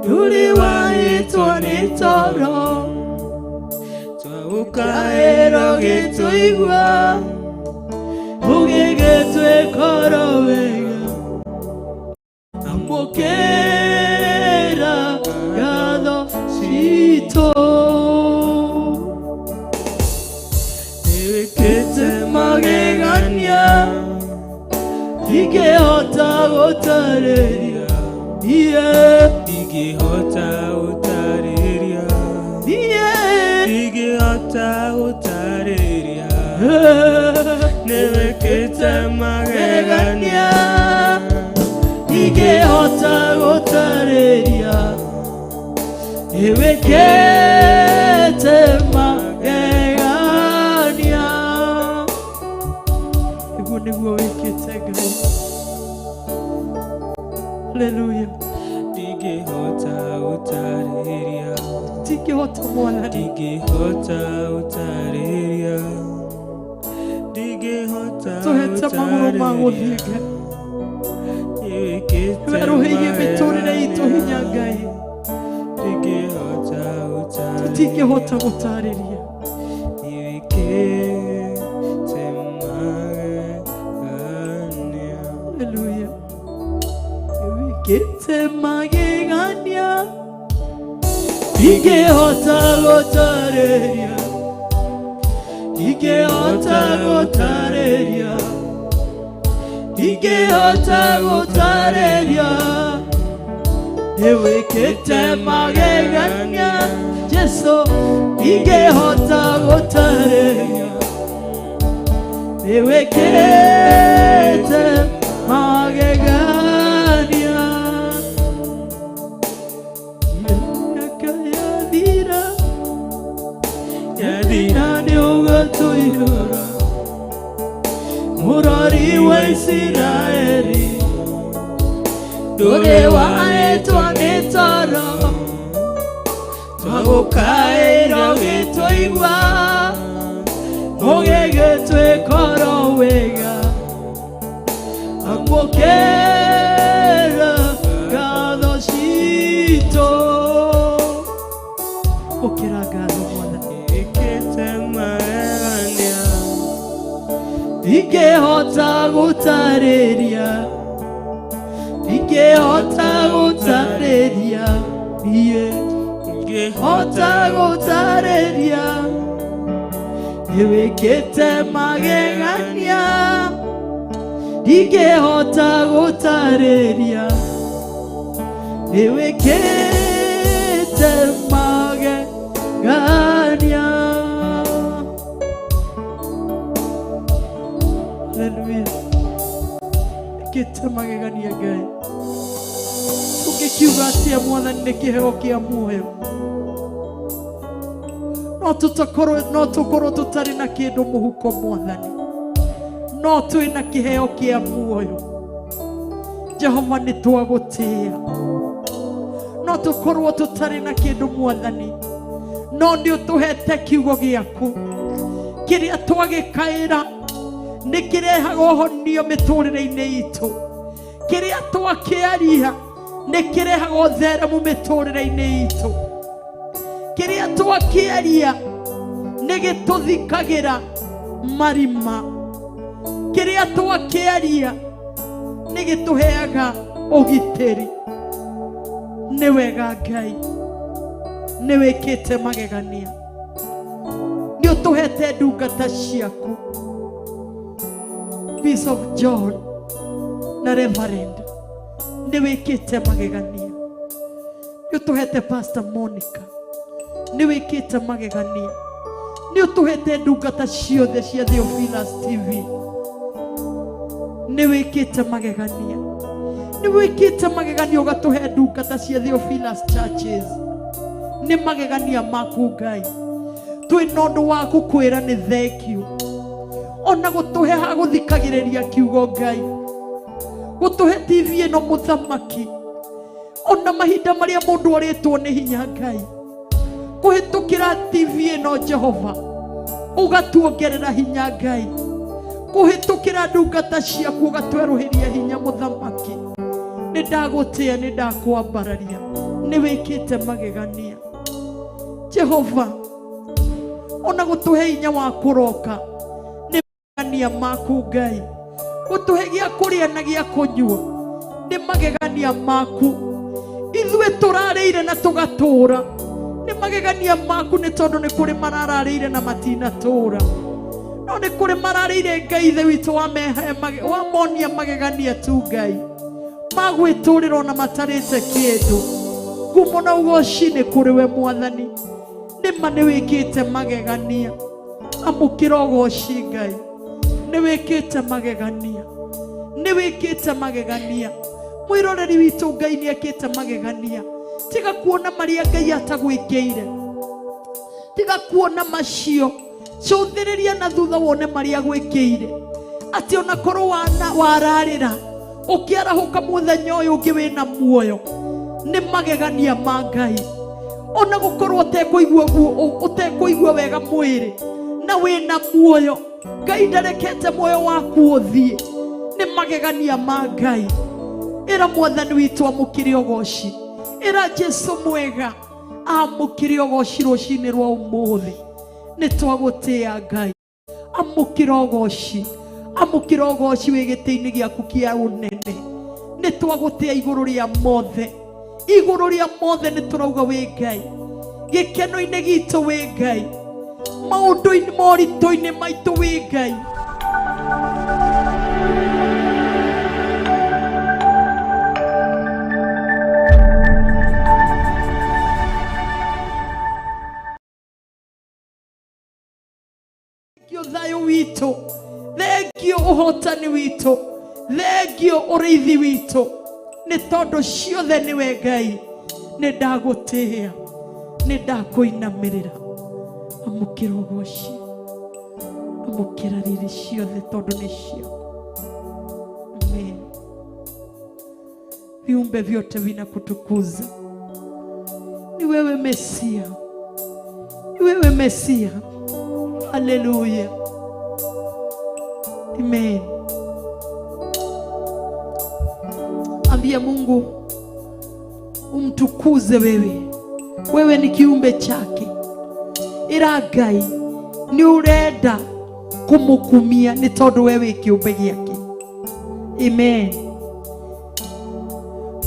ndũrĩ wahĩtwo nĩ toro Twaũkaĩra kaĩro gĩtũigua ũgĩgĩtwĩkoro wega amũkĩra ngatho citũ Nĩwĩkĩte magegania ndingĩhota gũtarĩria niĩ Ndingĩhota gũtarĩria niĩ Ndingĩhota gũtarĩria Nĩwĩkĩte magegania ndingĩhota gũtarĩria nĩwĩkĩte magegania nĩguo nĩguo wĩkĩte Ngai haleluya Ndingĩhota gũtarĩria ndingĩhota mwathani Ndingĩhota gũtarĩria Ndingĩhota tũhete magũrũ ma gũthiĩ Ngai Nĩwĩkĩte werũhĩirie mĩtũrĩre itũ hinya Ngai Ndingĩhota gũtarĩria tũtingĩhota gũtarĩria Nĩwĩkĩte magegania Haleluya. Nĩwĩkĩte magegania ndingĩhota gũtarĩria ndingĩhota gũtarĩria ndingĩhota gũtarĩria nĩwĩkĩte magegania Jesu ndingĩhota gũtarĩria nĩwĩkĩte magegania mĩaka yathira yathira nĩũgatũiyũra mũrori wa Isiraeli ndũrĩ wahĩtwo nĩ toro twagũkaĩra ũgĩtũigua ũgĩgĩtwĩkoro wega amũkĩra ngatho citũ ũkĩra ngatho mwathani Nĩwĩkĩte magegania ndingĩhota gũtarĩria ndingĩhota gũtarĩria niĩ hota gũtarĩria nĩwĩkĩte magegania ndingĩhota gũtarĩria nĩwĩkĩte magegania haleluya ĩkĩte magegania Ngai tũngĩkiuga atĩa mwathani nĩ kĩheo kĩa muoyo no tũtakorwo no tũkorwo tũtarĩ na kĩndũ mũhuko mwathani no twĩ na kĩheo kĩa muoyo Jehova nĩ twagũtĩĩa no tũkorwo tũtarĩ na kĩndũ mwathani no nĩ ũtũhete kiugo gĩaku kĩrĩa twagĩkaĩra nĩ kĩrehaga ũhonio mĩtũrĩre-inĩ itũ kĩrĩa twakĩaria nĩ kĩrehaga ũtheremu mĩtũrĩre-inĩ itũ kĩrĩa twakĩaria nĩ gĩtũthikagĩra marima kĩrĩa twakĩaria nĩ gĩtũheaga ũgitĩri nĩ wega Ngai nĩ wĩkĩte magegania nĩ ũtũhete ndungata ciaku Bishop John na Reverend nĩ wĩkĩte magegania nĩ ũtũhete Pastor Monica nĩ wĩkĩte magegania nĩ ũtũhete ndungata ciothe cia Theophilus TV nĩ wĩkĩte magegania Nĩ wĩkĩte magegania ũgatũhe ndungata cia Theophilus Churches. Nĩ magegania maku Ngai. Twĩna ũndũ wa gũkwĩra nĩ thank you. Ona gũtũhe ha gũthikagĩrĩria kiugo Ngai. Gũtũhe TV ĩno mũthamaki. Ona mahinda marĩa mũndũ orĩtwo nĩ hinya Ngai. Kũhĩtũkĩra TV ĩno Jehova ũgatuongerera hinya Ngai. Kũhĩtũkĩra ndungata ciaku ũgatwerũhĩria hinya mũthamaki. Nĩ ndagũtĩa, nĩ ndakwambararia, nĩ wĩkĩte magegania Jehova. Ona gũtũhe hinya wa kũroka nĩ magegania maku Ngai. Gũtũhe gĩa kũrĩa na gĩa kũnyua nĩ magegania maku. Ithuĩ tũrarĩire na tũgatũra nĩ magegania maku, nĩ tondũ nĩ kũrĩ marararĩire na matinatũra, no nĩ kũrĩ mararĩire Ngai ithe witũ wamonia magegania tu Ngai magwĩtũrĩra ona matarĩte kĩndũ. Ngumo na ũgoci nĩ kũrĩ we Mwathani. Nĩma nĩ wĩkĩte magegania. Amũkĩra ũgoci Ngai. Nĩ wĩkĩte magegania, nĩ wĩkĩte magegania. Mwĩroreri witũ Ngai nĩ ekĩte magegania. Tiga kuona marĩa Ngai atagwĩkĩire, tiga kuona macio, cũthĩrĩria na thutha wone marĩa agwĩkĩire. Atĩ ona korwo wararĩra ũkĩarahũka mũthenya ũyũ ũngĩ wĩna muoyo nĩ magegania ma Ngai. Ona gũkorwo ũtekũigua wega mwĩrĩ na wĩna muoyo, Ngai ndarekete muoyo waku ũthiĩ, nĩ magegania ma Ngai. Ĩra Mwathani witũ amũkĩre ũgoci, ĩra Jesu mwega amũkĩre ũgoci rũcinĩ rwa ũmũthĩ. Nĩ twagũtĩa Ngai. Amũkĩra ũgoci, amũkĩra ũgoci wĩ gĩtĩ-inĩ gĩaku kĩa ũnene. Nĩ twagũtĩa igũrũ rĩa mothe, igũrũ rĩa mothe nĩ tũrauga wĩ Ngai. Gĩkeno-inĩ gitũ wĩ Ngai, maũndũ-inĩ moritũ-inĩ maitũ wĩ Ngai. Thengio thayũ witũ, thengio ũhotani witũ, thengio ũrĩithi witũ, nĩ tondũ ciothe nĩwe Ngai. Nĩ ndagũtĩĩa, nĩ ndakũinamĩrĩra. Amũkĩra ũgoci, amũkĩra riri ciothe tondũ nĩ ciaku. Amen. Viumbe vyote vinakutukuza. Ni wewe Mesia, ni wewe Mesia. Haleluya, amen. Ambia Mungu umtukuze wewe, wewe ni kiumbe chake. Ĩra Ngai nĩ ũrenda kũmũkumia nĩ tondũ we wĩ kĩũmbe gĩake. Amen.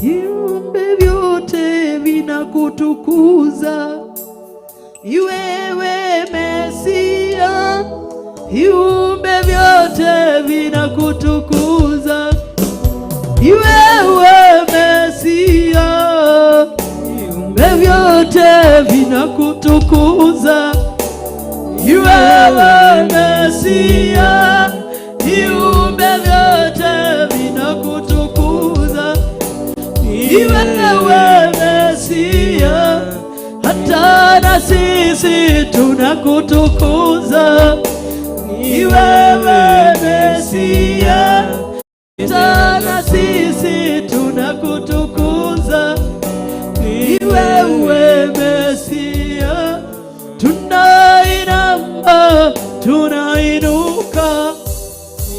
Viumbe vyote vinakutukuza, ni wewe Mesia. Viumbe vyote vinakutukuza, ni wewe Mesia. Viumbe vyote vinakutukuza, ni wewe Mesia. Viumbe vyote vinakutukuza, ni wewe Mesia. Hata na sisi tunakutukuza, ni wewe Mesia. Hata na sisi tunakutukuza, ni wewe Mesia. Tunainama, tunainuka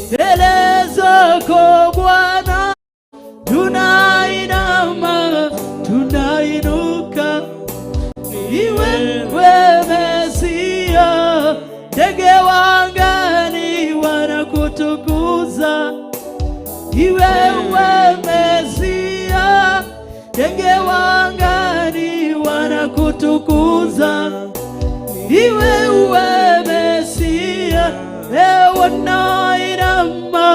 mbele zako Bwana, tunainama, tunainuka, ni wewe Mesia. Ndege wa angani wanakutukuza, ni wewe Mesia. Ndege wa angani wanakutukuza, ni wewe Mesia. Wanainama,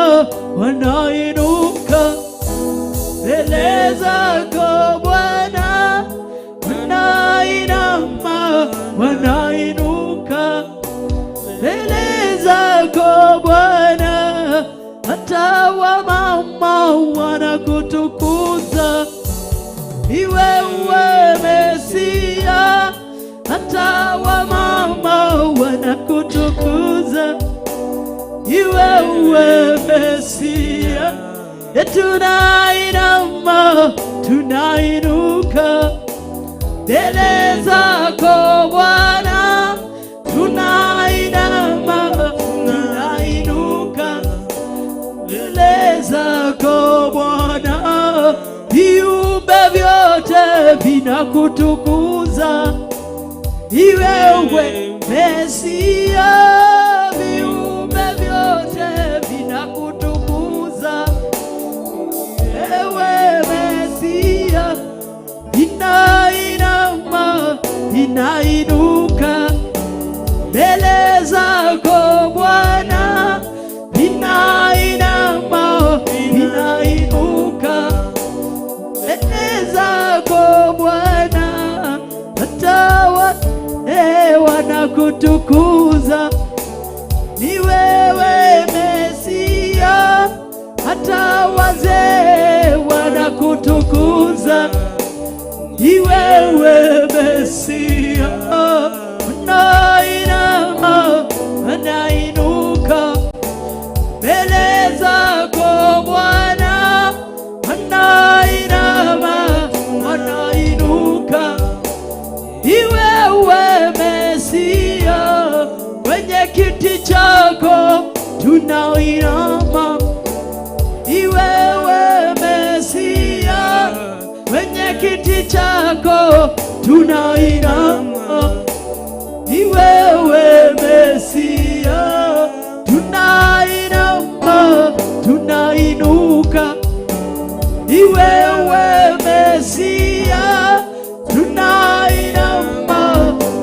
wanainuka mbele zako Bwana, wanainama, wanainuka mbele zako Bwana. Hata wamama wanakutukuza. wanakutukuza, ni wewe Mesia, hata wamama wanakutukuza, ni wewe Mesia. Tunainama, tunainuka mbele zako Bwana, tunainama, tunainuka mbele zako Bwana, viumbe vyote vinakutukuza, ni wewe Mesia, viumbe vyote vinakutukuza, wewe Mesia, inainama, inainuka mbele zako Bwana, inainama, inainuka mbele zako Bwana, hata wanakutukuza, ni wewe Mesia, hata wazee wanakutukuza, ni wewe Mesia, unainama, unainuka mbele zako Bwana, wanainama, wanainuka, ni wewe Mesia, kwenye kiti chako tunainama, ni wewe Mesia, kwenye kiti chako tunainama, ni wewe Mesia, tunainama, tunainuka, ni wewe Mesia, tunainama,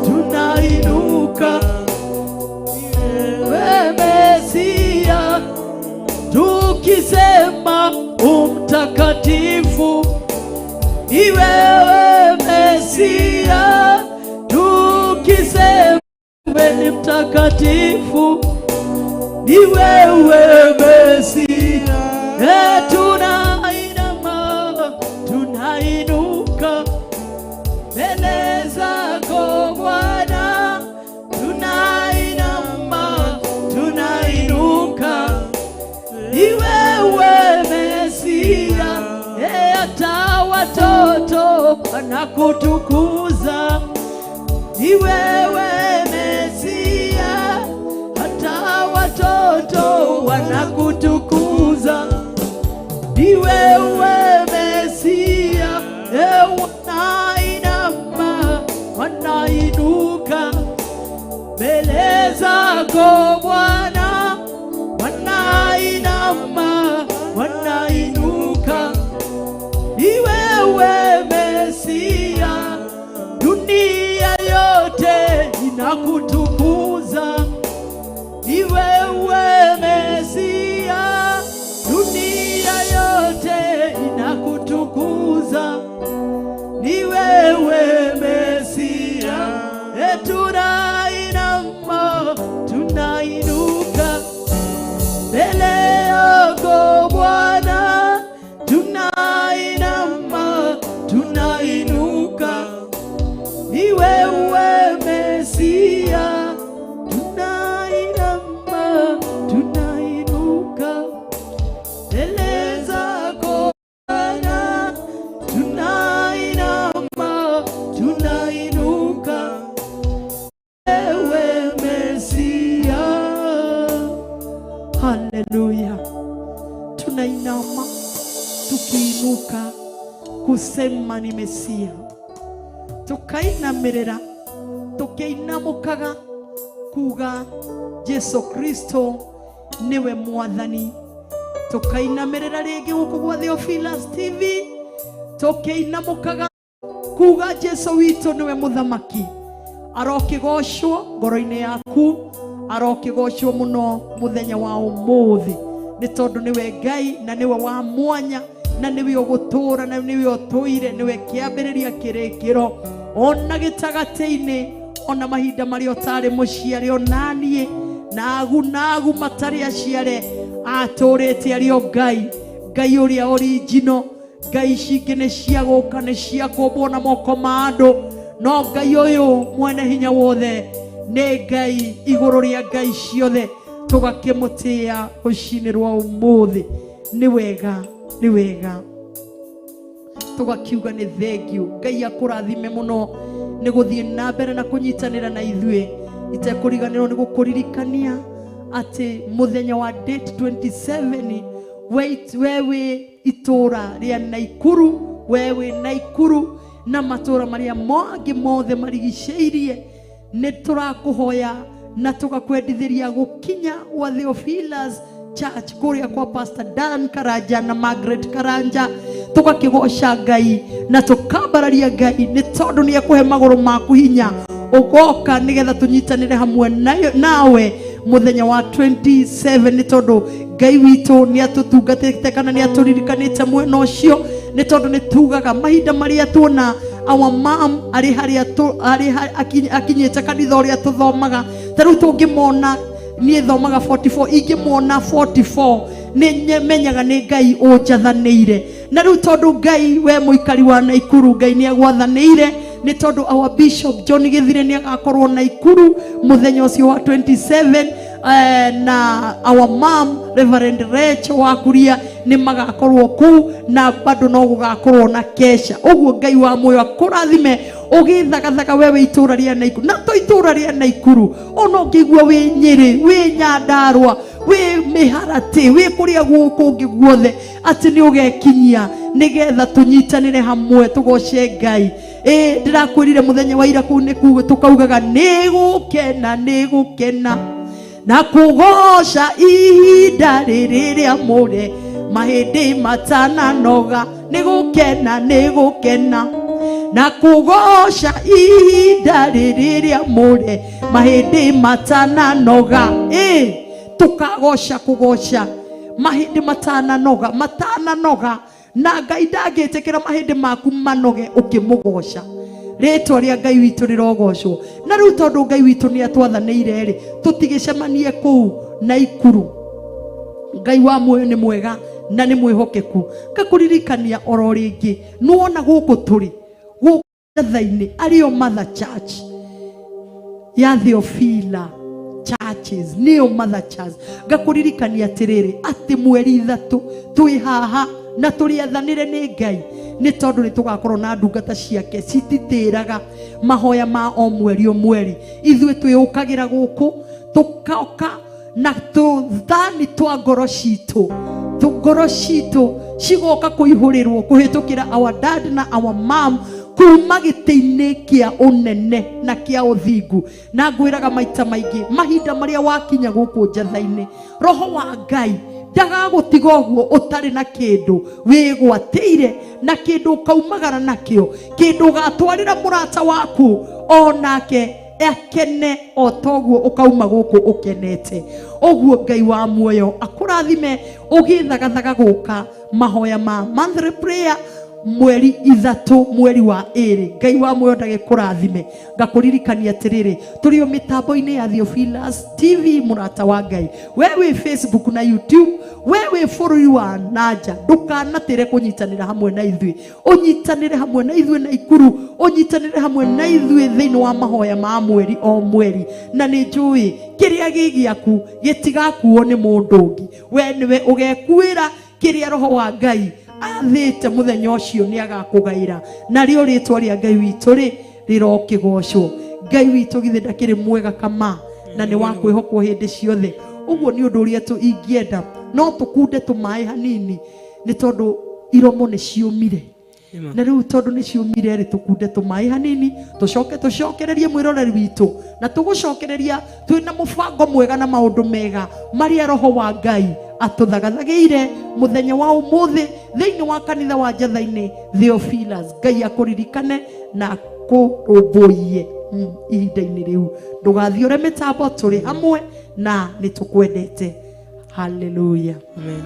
tunainuka, wewe Mesia, tukisema umtakatifu, ni wewe Mesia, tukisema wewe ni mtakatifu, ni wewe Mesia. Tunainama, tunainuka mbele zako Bwana, tunainama, tunainuka, ni wewe Mesia. Hata watoto wanakutukuza, ni wewe Mesia, hata watoto wanakutukuza, ni wewe Mesia. Wanainama, wanainuka mbele zako Bwana, wanainama, wanainuka, ni wewe Mesia, dunia yote inakutukuza, ni wewe Mesia, dunia yote inakutukuza, ni wewe Mesia. Tunainama, tunainuka mbele yako Bwana, tunainama, tunainuka, ni wewe Mesia, tunainama, tunainuka mbele zako Bwana, tunainama, tunainuka, wewe Mesia. Haleluya! Tunainama tukiinuka kusema ni Mesia, tukainamirira tukiinamukaga kuga Jesu Kristo niwe mwathani, tukainamirira ringi guku gwa Theophilus TV tukiinamukaga kuga Jesu witũ niwe muthamaki, arokĩgocwo ngoro-inĩ yaku, arokĩgocwo mũno mũthenya wa ũmũthĩ, nĩ tondũ nĩwe Ngai na nĩwe wa mwanya na nĩwe ũgũtũra na nĩwe ũtũire, nĩwe kĩambĩrĩria kĩrĩkĩro ona gĩtagatĩ-inĩ, ona mahinda marĩa ũtarĩ mũciare, ona niĩ na agu na agu matarĩ aciare, atũrĩte arĩ o Ngai. Ngai ũrĩa original. Ngai ici ingĩ nĩ cia gũka, nĩ cia kũmbwo na moko ma andũ, no Ngai ũyũ mwene hinya wothe nĩ Ngai igũrũ rĩa ngai ciothe. Tũgakĩmũtĩĩa rũcinĩ rwa ũmũthĩ. Nĩ wega, nĩ wega, tũgakiuga nĩ thengiũ. Ngai akũrathime mũno nĩ gũthiĩ na mbere na kũnyitanĩra na ithuĩ. Itekũriganĩrwo nĩ gũkũririkania atĩ mũthenya wa date 27, we wĩ itũra rĩa Naikuru, we wĩ Naikuru na matũra marĩa mangĩ mothe marigicĩirie, nĩ tũrakũhoya na tũgakwendithĩria gũkinya gwa Theophilus Church kũrĩa kwa Pastor Dan Karanja na Margaret Karanja. Tũgakĩgoca Ngai na tũkambararia Ngai nĩ tondũ nĩ ekũhe magũrũ maku hinya ũgoka nĩgetha tũnyitanĩre hamwe nawe mũthenya wa 27, nĩ tondũ Ngai witũ nĩ atũtungatĩte kana nĩ atũririkanĩte mwena ũcio, nĩ tondũ nĩ tugaga mahinda marĩa tuona our mom arĩ harĩa arĩ akinyĩte kanitha ũrĩa tũthomaga. Ta rĩu tũngĩmona, niĩ thomaga 44, ingĩmona 44 nĩ menyaga nĩ Ngai ũnjathanĩire. Na rĩu tondũ Ngai, we mũikari wa Naikuru, Ngai nĩ agwathanĩire, nĩ tondũ our Bishop John Gĩthire nĩ agakorwo Naikuru mũthenya ũcio wa 27, na our mom Reverend Rachel wa Kuria nĩ magakorwo kũu, na bado no gũgakorwo na kesha. Ũguo Ngai wa muoyo akũrathime ũgĩthagathaga wewe itũra rĩa Naikuru, na to itũra rĩa Naikuru, ona ũngĩigua wĩ Nyĩrĩ, wĩ Nyandarũa, wĩ Mĩharatĩ, wĩ kũrĩa gũkũ guothe, atĩ nĩ ũgekinyia nĩgetha tũnyitanĩre hamwe tũgoce Ngai. Ĩ ndĩrakwĩrire mũthenya wa ira kũu nĩ kuga tũkaugaga nĩ gũkena, nĩ gũkena na kũgoca ihinda rĩrĩ rĩamũre, mahĩndĩ matananoga. Nĩ gũkena, nĩ gũkena na kũgoca ihinda rĩrĩ rĩamũre, mahĩndĩ matananoga. Ĩ tũkagoca kũgoca mahĩndĩ matananoga, matananoga, na Ngai ndangĩtĩkĩra mahĩndĩ maku manoge ũkĩmũgoca. Rĩtwa rĩa Ngai witũ rĩrogocwo. Na rĩu tondũ Ngai witũ nĩ atwathanĩire rĩ, tũtigĩcemanie kũu Naikuru. Ngai wa muoyo nĩ mwega na nĩ mwĩhokeku. Ngakũririkania oro rĩngĩ, nĩwona gũkũ tũrĩ gũkũ thainĩ arĩo Mother Church ya Theophila Churches, nĩyo Mother Church. Ngakũririkania atĩrĩrĩ, atĩ mweri 3 twĩ haha na tũrĩathanĩre nĩ Ngai, nĩ tondũ nĩ tũgakorwo na ndungata ciake cititĩraga mahoya ma o mweri o mweri. Ithuĩ twĩũkagĩra gũkũ tũkoka na tũthani twa ngoro citũ, ngoro citũ cigoka kũihũrĩrwo kũhĩtũkĩra our dad na our mom kuma gĩtĩ-inĩ kĩa ũnene na kĩa ũthingu. Na ngwĩraga maita maingĩ, mahinda marĩa wakinya gũkũ njatha-inĩ, roho wa Ngai ndagagũtiga ũguo ũtarĩ na kĩndũ wĩgwatĩire, na kĩndũ ũkaumagara nakĩo, kĩndũ ũgatwarĩra mũrata waku onake akene o toguo ũkauma gũkũ ũkenete. Ũguo Ngai wa muoyo akũrathime ũgĩthagathaga gũka mahoya ma monthly prayer mweri 3 mweri wa 2. Ngai wa muoyo ndagĩkũrathime. Ngakũririkania atĩrĩrĩ, tũrĩ o mĩtambo-inĩ ya Theophilus TV, mũrata wa Ngai, we wĩ Facebook na YouTube, we wĩ bũrũri wa nanja, ndũkanatĩre kũnyitanĩra hamwe na ithuĩ. Ũnyitanĩre hamwe na ithuĩ Naikuru, ũnyitanĩre hamwe na ithuĩ thĩinĩ wa mahoya ma mweri o mweri. Na nĩ njũĩ kĩrĩa gĩ gĩaku gĩtigakuo nĩ mũndũ ũngĩ, we nĩwe ũgekuĩra kĩrĩa roho wa Ngai athĩte mũthenya ũcio nĩ agakũgaĩra. Narĩo rĩtwa rĩa Ngai witũ rĩ rĩrokĩgocwo. Ngai witũ githĩ ndakĩrĩ mwega kama, na nĩ wa kwĩhokwo hĩndĩ ciothe. Ũguo nĩ ũndũ ũrĩa tũ ingĩenda no tũkunde tũmaĩ hanini, nĩ tondũ iromo nĩ ciũmire. Na rĩu tondũ nĩ ciũmire rĩ, tũkunde tũmaĩ hanini, tũcoke tũcokererie mwĩroreri witũ, na tũgũcokereria twĩna mũbango mwega na maũndũ mega marĩa roho wa Ngai atũthagathagĩire mũthenya wa ũmũthĩ thĩinĩ wa kanitha wa Njatha-inĩ Theophilus. Ngai akũririkane na akũrũmbũiye ihinda-inĩ rĩu. Ndũgathiũre mĩtambo, tũrĩ hamwe na nĩ tũkwendete. Hallelujah. Amen.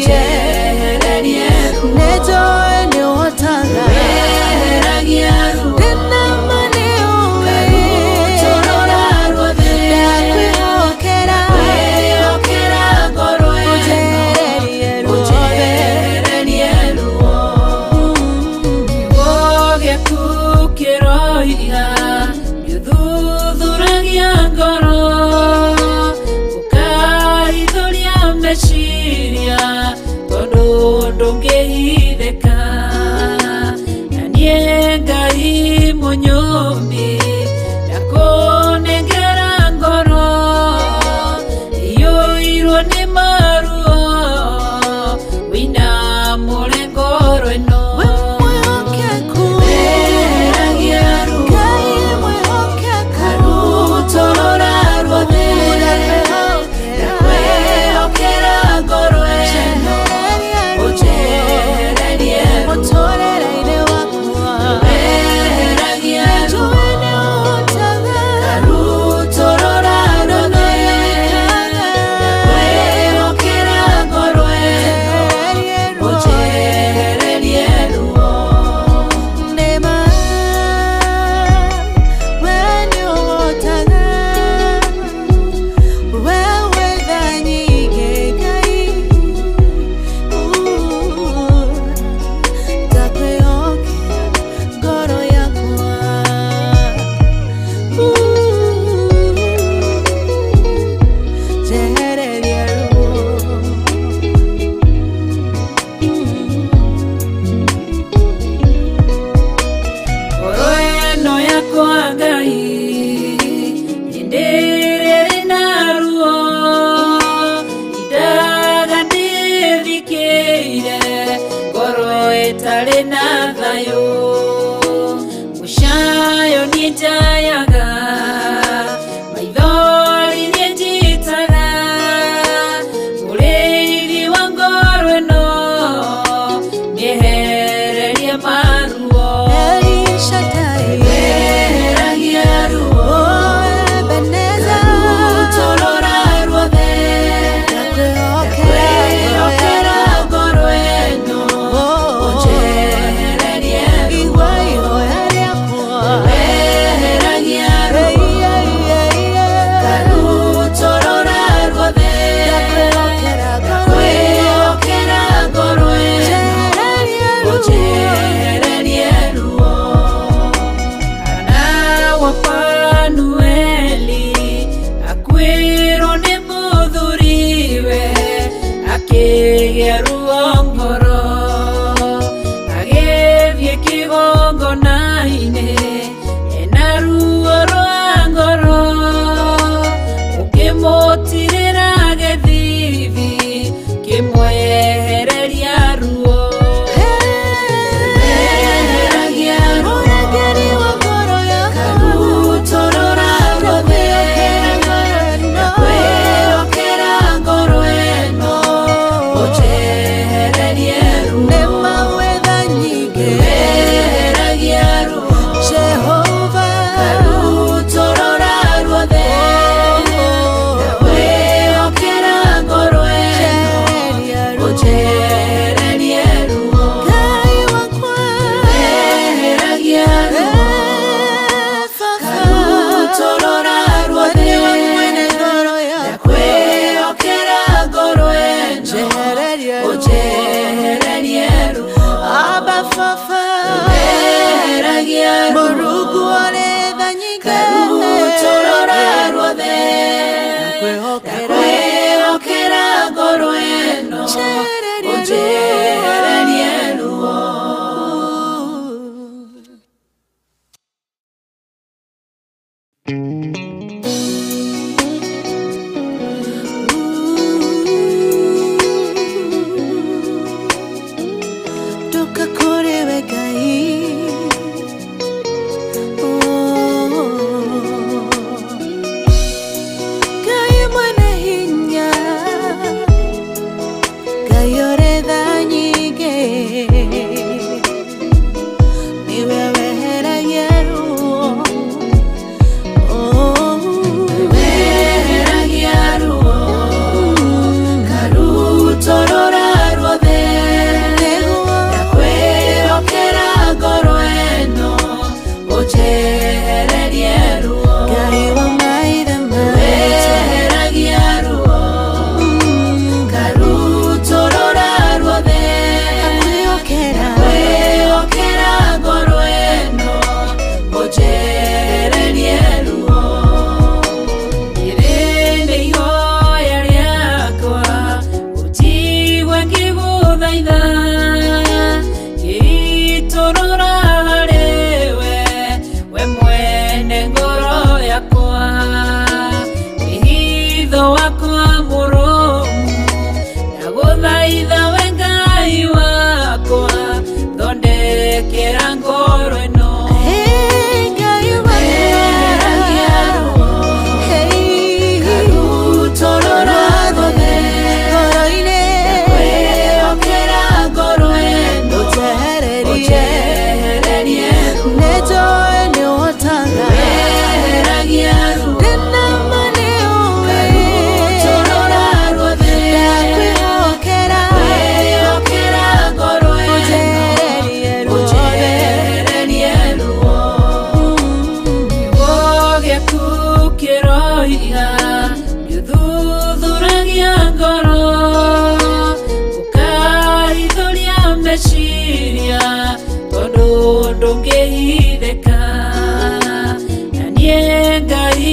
Ũnjehererie ruo. Nĩnjũĩ nĩũhotaga. Weheragia ruo. Ndĩna ma nĩũĩ. Ngarutũrũra ruothe. Ndakwĩhokera. Kwĩhokera ngoro ĩno. Ũnjehererie ruothe. Ũnjehererie ruo. Kiugo gĩaku kĩroiga nĩũthuthuragia ngoro, ũkaithũria meciria tondũ ndũngĩhithĩka. Na niĩ Ngai mũnyũmbi ndakũnengera ngoro iyũirwo nĩ maruo, wĩinamũre ngoro ĩno. Wĩ mwĩhokeku. Weheragia ruo. Ngai mwĩhokeku. Ngarutũrũra ruothe. Ndakwĩhokera. Ndakwĩhokera ngoro ĩno. Njehererie ruo. Ũnjehererie ruo. Mũtũũrĩre-inĩ wakwa. Weheragia ruo. Njũĩ nĩũhotaga. Ngarutũrũra ruothe. Ndakwĩhokera ngoro ĩno. Njehererie ruo. Ũnjehererie ruo. Nĩma, we nĩũhotaga. We wĩ tha nyingĩ, Ngai. Ndakwĩhokera ngoro yakwa. Njehererie ruo. Ngoro ĩno yakwa Ngai nĩndĩrĩrĩ na ruo, indaga ndĩthikĩire ngoro ĩtarĩ na thayũ. Mũcayo niĩ njayaga, maithori niĩ njitaga, mũrĩithi wa ngoro ĩno mĩehererie maruo. El Shaddai. Weheragia ruo. Oh, Ebenezer. Ngarutũrũra ruothe. Ndakwĩhokera Ndakwĩhokera ngoro ĩno. Oh, Ũnjehererie ruo. igua ihoya rĩakwa. Weheragia ruo. Ei, ei, ei, ei. Ngarutũrũra ruothe. Ndakwĩhokera ngoro ĩno. Ndakwĩhokera ngoro ĩno. Njehererie ruo. Ũnjehererie ruo. Hana wa Fanueli akuĩrwo nĩ mũthuriwe, akĩgĩa ruo ngoro, agĩthiĩ kĩgongona-inĩ ena ruo rwa ngoro, ũkĩmũtirĩra gĩthithi kĩmwehereria ruo. Weheragia ruo. Ũrangĩri wa ngoro yakwa. Ngarutũrũra ruothe. Ndakwĩhokera ngoro ĩno. Ũnjehererie ruo. Nĩma wĩ tha nyingĩ. Weheragia ruo. Jehova. Ngarutũrũra ruothe. Ndakwĩhokera ngoro ĩno. Njehererie ruo. Ũnjehererie ruo. Ngai wakwa. Weheragia ruo. Ngarutũrũra ruothe. Nĩwe mwene ngoro yakwa. Ndakwĩhokera ngoro ĩno. Njehererie ruo. Ũnjehererie ruo. Abba Baba. Weheragia ruo. Mũrungu ũrĩ tha nyingĩ. Ngarutũrũra ruothe. Ndakwĩhokera. Ndakwĩhokera ngoro ĩno. Njehererie ruo. Ũnjehererie ruo. Ndoka kũrĩ we Ngai. Oh. Ngai mwene hinya, Ngai ũrĩ tha nyingĩ, nĩwe weheragia ruo. Oh. Weheragia ruo. Ngarutũrũra Ndagũthaitha ngĩitũrũra harĩ we, we mwene ngoro yakwa, wĩhitho wakwa mũrũmu. Ndagũthaitha we Ngai wakwa, thondekera ngoro ĩno. Hey, Ngai wakwa. Eheragia ruo, Hey, ngarutũrũra ruothe, ngoro-inĩ. Ndakwĩhokera ngoro ĩno, Ũnjehererie. ũnjehererie ruo. Nĩnjũĩ nĩũhotaga. Eheragia ruo, Ndĩna ma nĩũĩ. ngarutũrũra ruothe, Ndakwĩhokera. Ndakwĩhokera ngoro ĩno, Ũnjehererie ruothe. ũnjehererie ruo. Kiugo gĩaku kĩroiga nĩũthuthuragia ngoro, ũkahithũria meciria, tondũ ndũngĩhithĩka. Na niĩ Ngai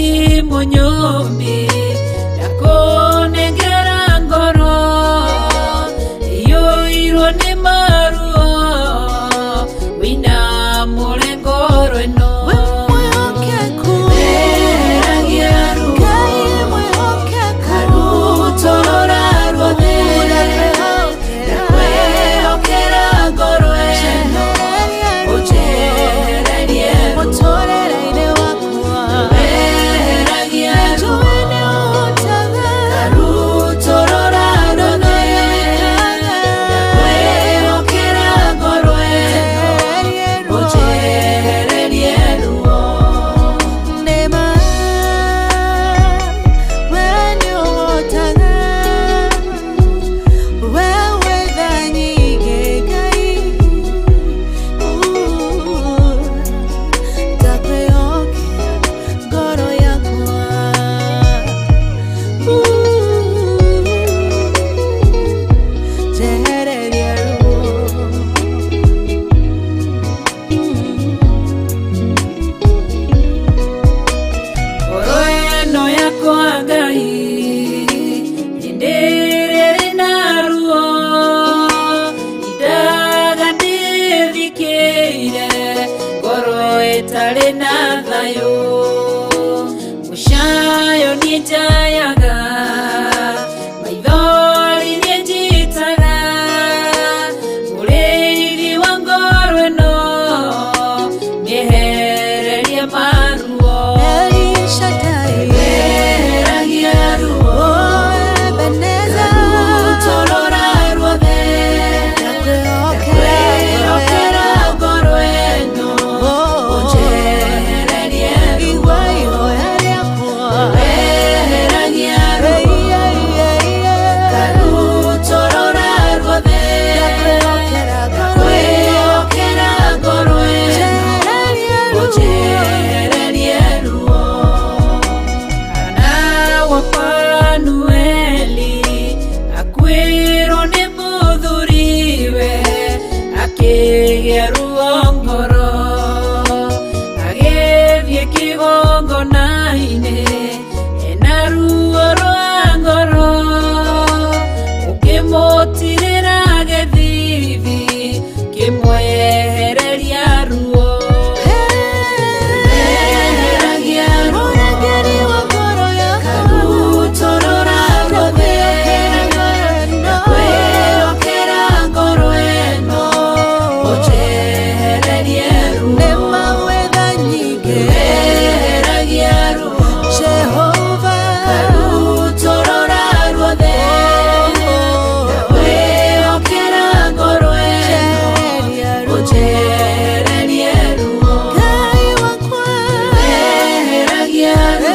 mũnyũmbi, ndakũnengera ngoro iyũirwo nĩ maruo, wĩinamũre ngoro ĩno. We mwĩhokeku. Eheragia ruo, Ngai mwĩhokeku. ngarutũrũra ruothe, Ndakwĩhokera. ndakwĩhokera ngoro ĩno, Njehererie ruo. ũnjehererie ruo. Mũtũũrĩre-inĩ wakwa. Eheragia ruo, Nĩnjũĩ nĩũhotaga. ngarutũrũra ruothe, ndakwĩhokera ngoro ĩno, Njehererie ruo. ũnjehererie ruo. Nĩma, we nĩũhotaga. We wĩ tha nyingĩ, Ngai. Ndakwĩhokera ngoro yakwa. Njehererie ruo. Ngoro ĩno yakwa Ngai, nĩndĩrĩrĩ na ruo, indaga ndĩthikĩire, ngoro ĩtarĩ na thayũ. Mũcayo niĩ njayaga, maithori niĩ njitaga, mũrĩithi wa ngoro ĩno, mĩehererie maruo. El Shaddai. Eheragia ruo, Oh, Ebenezer. ngarutũrũra ruothe, Ndakwĩhokera ndakwĩhokera ngoro ĩno, Oh, ũnjehererie ruo. igua ihoya rĩakwa. Eheragia ruo, Ei, ei, ei, ei. ngarutũrũra ruothe, Ndakwĩhokera ngoro ĩno. ndakwĩhokera ngoro ĩno, Njehererie ruo. ũnjehererie ruo. Hana wa Fanueli akuĩrwo nĩ mũthuriwe, akĩgĩa ruo ngoro, agĩthiĩ kĩgongona-inĩ ena ruo rwa ngoro, ũkĩmũtirĩra gĩthithi, kĩmwehereria ruo. Eheragia ruo, Mũrangĩri wa ngoro yakwa. ngarutũrũra ruothe, ndakwĩhokera ngoro ĩno, ũnjehererie ruo. Nĩma wĩ tha nyingĩ. Eheragia ruo, Jehova. ngarutũrũra ruothe, ndakwĩhokera ngoro ĩno, Njehererie ruo. ũnjehererie ruo. Ngai wakwa. Eheragia ruo,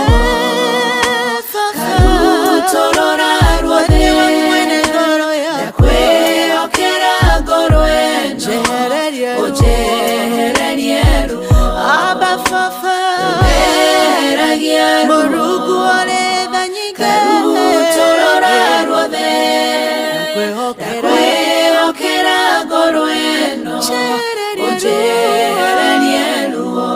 Eh, Baba. ngarutũrũra ruothe, Nĩwe mwene ngoro yakwa. ndakwĩhokera ngoro ĩno, Njehererie ruo. ũnjehererie ruo. Abba Baba. Eheragia ruo, Mũrungu ũrĩ tha nyingĩ. ngarutũrũra ruothe, Ndakwĩhokera. ndakwĩhokera ngoro ĩno, Njehererie ruo. ũnjehererie ruo.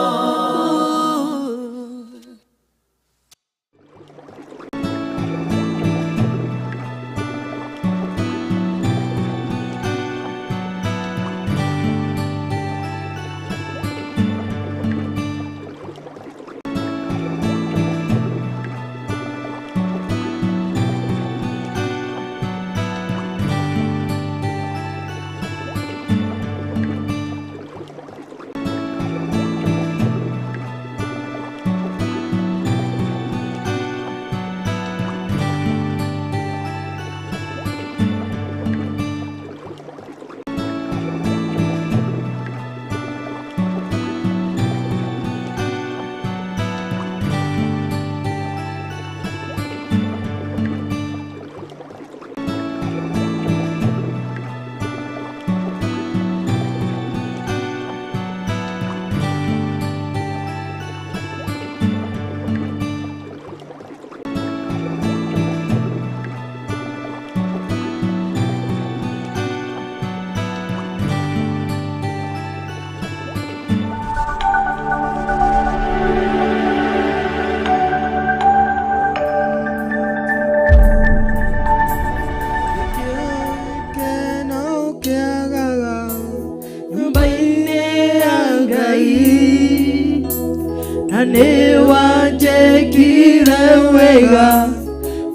Na nĩ wanjĩkire wega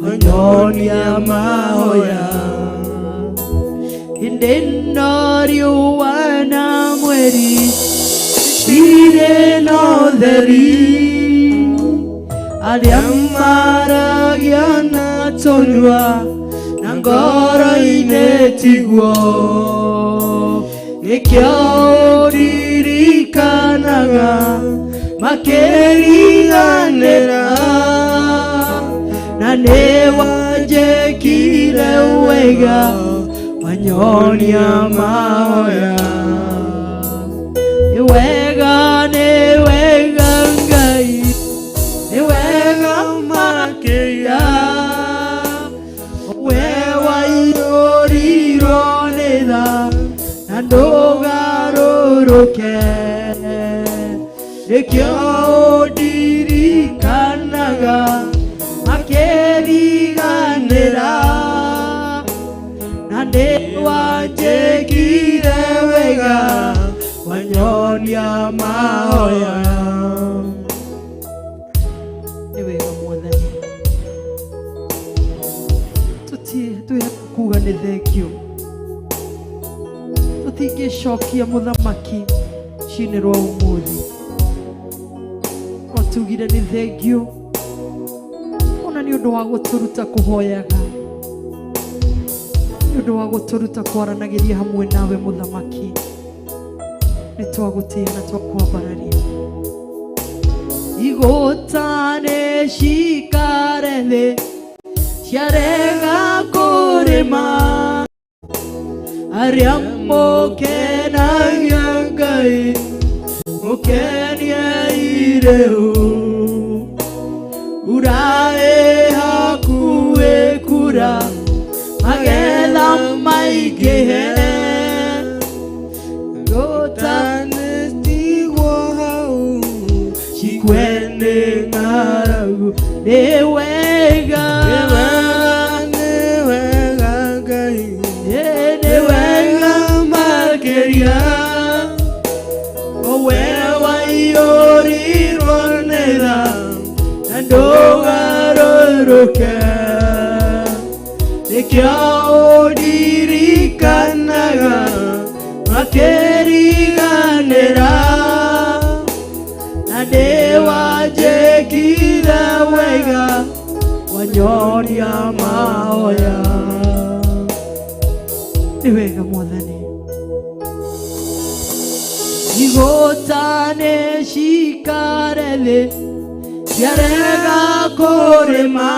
wanyonia mahoya. Hĩndĩ ĩno riũa na mweri cirĩ na ũtheri, arĩa maragia na tũnua na ngoro-inĩ tiguo, nĩkĩo ũririkanaga makĩriganĩra. Na nĩ wanjĩkire wega wanyonia mahoya. Nĩ wega, nĩ wega Ngai, nĩ wega makĩria. We waiyũrirwo nĩ tha na ndũgarũrũke, nĩkĩo ũndirikanaga makĩriganĩra. Na nĩ wanjĩkire wega wanyonia mahoya. Nĩ wega Mwathani, tũtie kuga nĩ thengio, tũtingĩcokia mũthamaki cinĩ rwa ũmũthĩ, no tugire nĩ thengio ona nĩ ũndũ wa gũtũruta kũhoyaga, nĩ ũndũ wa gũtũruta kwaranagĩria hamwe nawe mũthamaki. Nĩ twagũtĩĩa na twakwambararia. Igũta nĩ cikare thĩ ciarega kũrĩma, arĩa mũkenagia Ngai mũkenie irĩu. Mbura ĩ hakuhĩ kura, magetha maingĩhe. Igũta Nĩcitigwo hau cikue nĩ ng'aragu. Nĩ wega, Nĩ wega, nĩ wega Ngai, ĩ nĩ wega makĩria. We waiyũrirwo nĩ tha na ndũgarũrũke, nĩkĩo ũndirikanaga makĩriganĩra. Na nĩ wanjĩkire wega wanyonia mahoya. Nĩ wega Mwathani. Igũta nĩ cikare thĩ ciarega kũrĩma,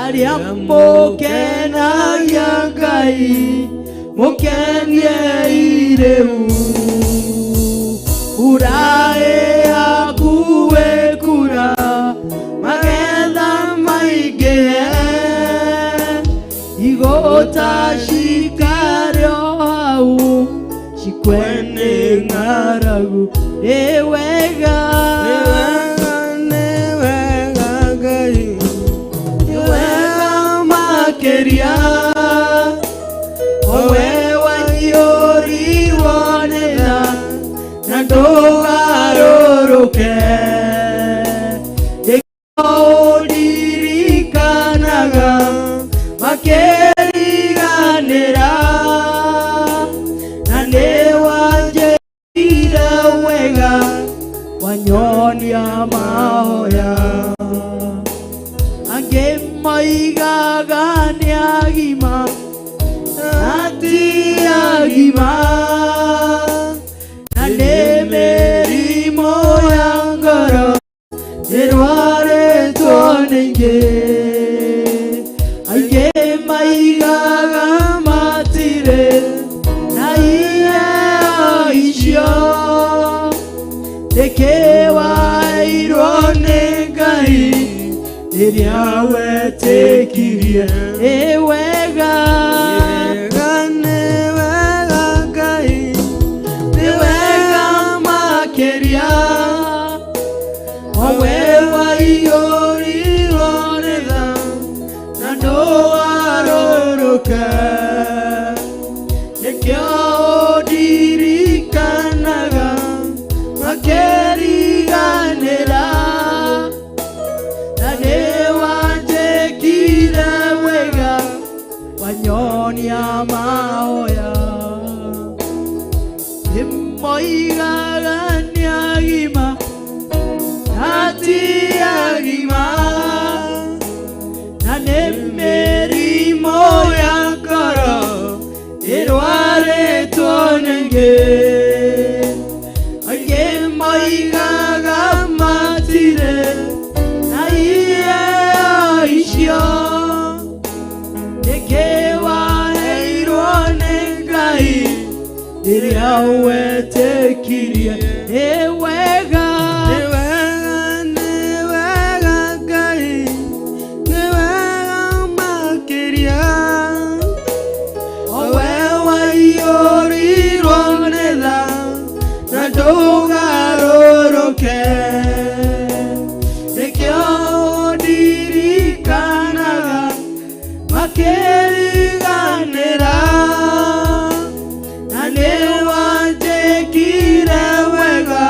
arĩa mũkenagia Ngai mũkenie irĩu. Mbura ĩ hakuhĩ kura, magetha maingĩhe. Igũta cikare o hau cikue nĩ ng'aragu. Nĩ wega, Nĩ wega, nĩ wega Ngai, nĩ wega makĩria. We waiyũrirwo nĩ tha na ndũgarũrũke, nĩkĩo ũndirikanaga makĩriganĩra. Na nĩ wanjĩkire wega wanyonia mahoya. Angĩ moigaga nĩ agima na ti agima, na nĩ mĩrimũ ya ngoro ĩrwarĩtwo nĩ ingĩ. Aingĩ maigaga matirĩ na iheo icio, nĩkĩ wairwo nĩ Ngai rĩrĩa wetĩkirie? Nĩ wega, wega, nĩ wega Ngai, nĩ wega makĩria. We waiyũrirwo nĩ tha na ndũgarũrũke, nĩkĩo ũndirikanaga makĩriganĩra. mahoya nĩmoigaga nĩ agima na ti agima na nĩ mĩrimũ ya ngoro ĩrwarĩtwo nĩngĩ angĩ moigaga matirĩ na iheo icio nĩkĩ waheirwo nĩ Ngai rĩrĩa wetĩkirie nĩ wega Nĩ wega, nĩ wega Ngai, nĩ wega makĩria. O we waiyũrirwo nĩ tha na ndũgarũrũke. Nĩkĩo ndirikanaga makĩriganĩra na nĩ wanjĩkire wega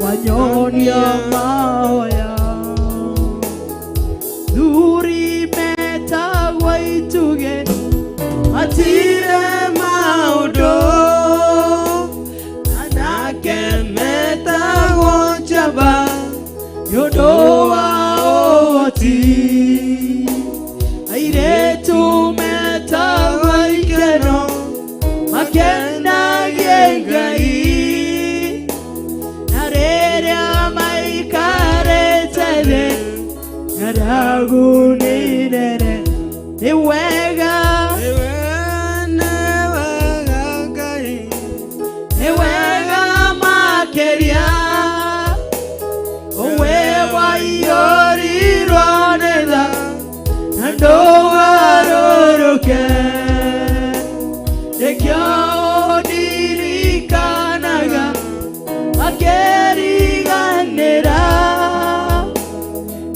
wanyonia mahoya thuri metagwo itugĩ matirĩ maũndũ anake metagwo njamba nĩ ũndũ wa ũhoti airĩtu metagwo ikeno makenagie Ngai na rĩrĩa maikarĩte thĩ ng'aragu nĩ nene nĩ wega Nĩ wega, nĩ wega Ngai, nĩ wega makĩria ũwe waiyũrirwo nĩ tha na ndũgarũrũke nĩkĩo ndirikanaga makĩriganĩra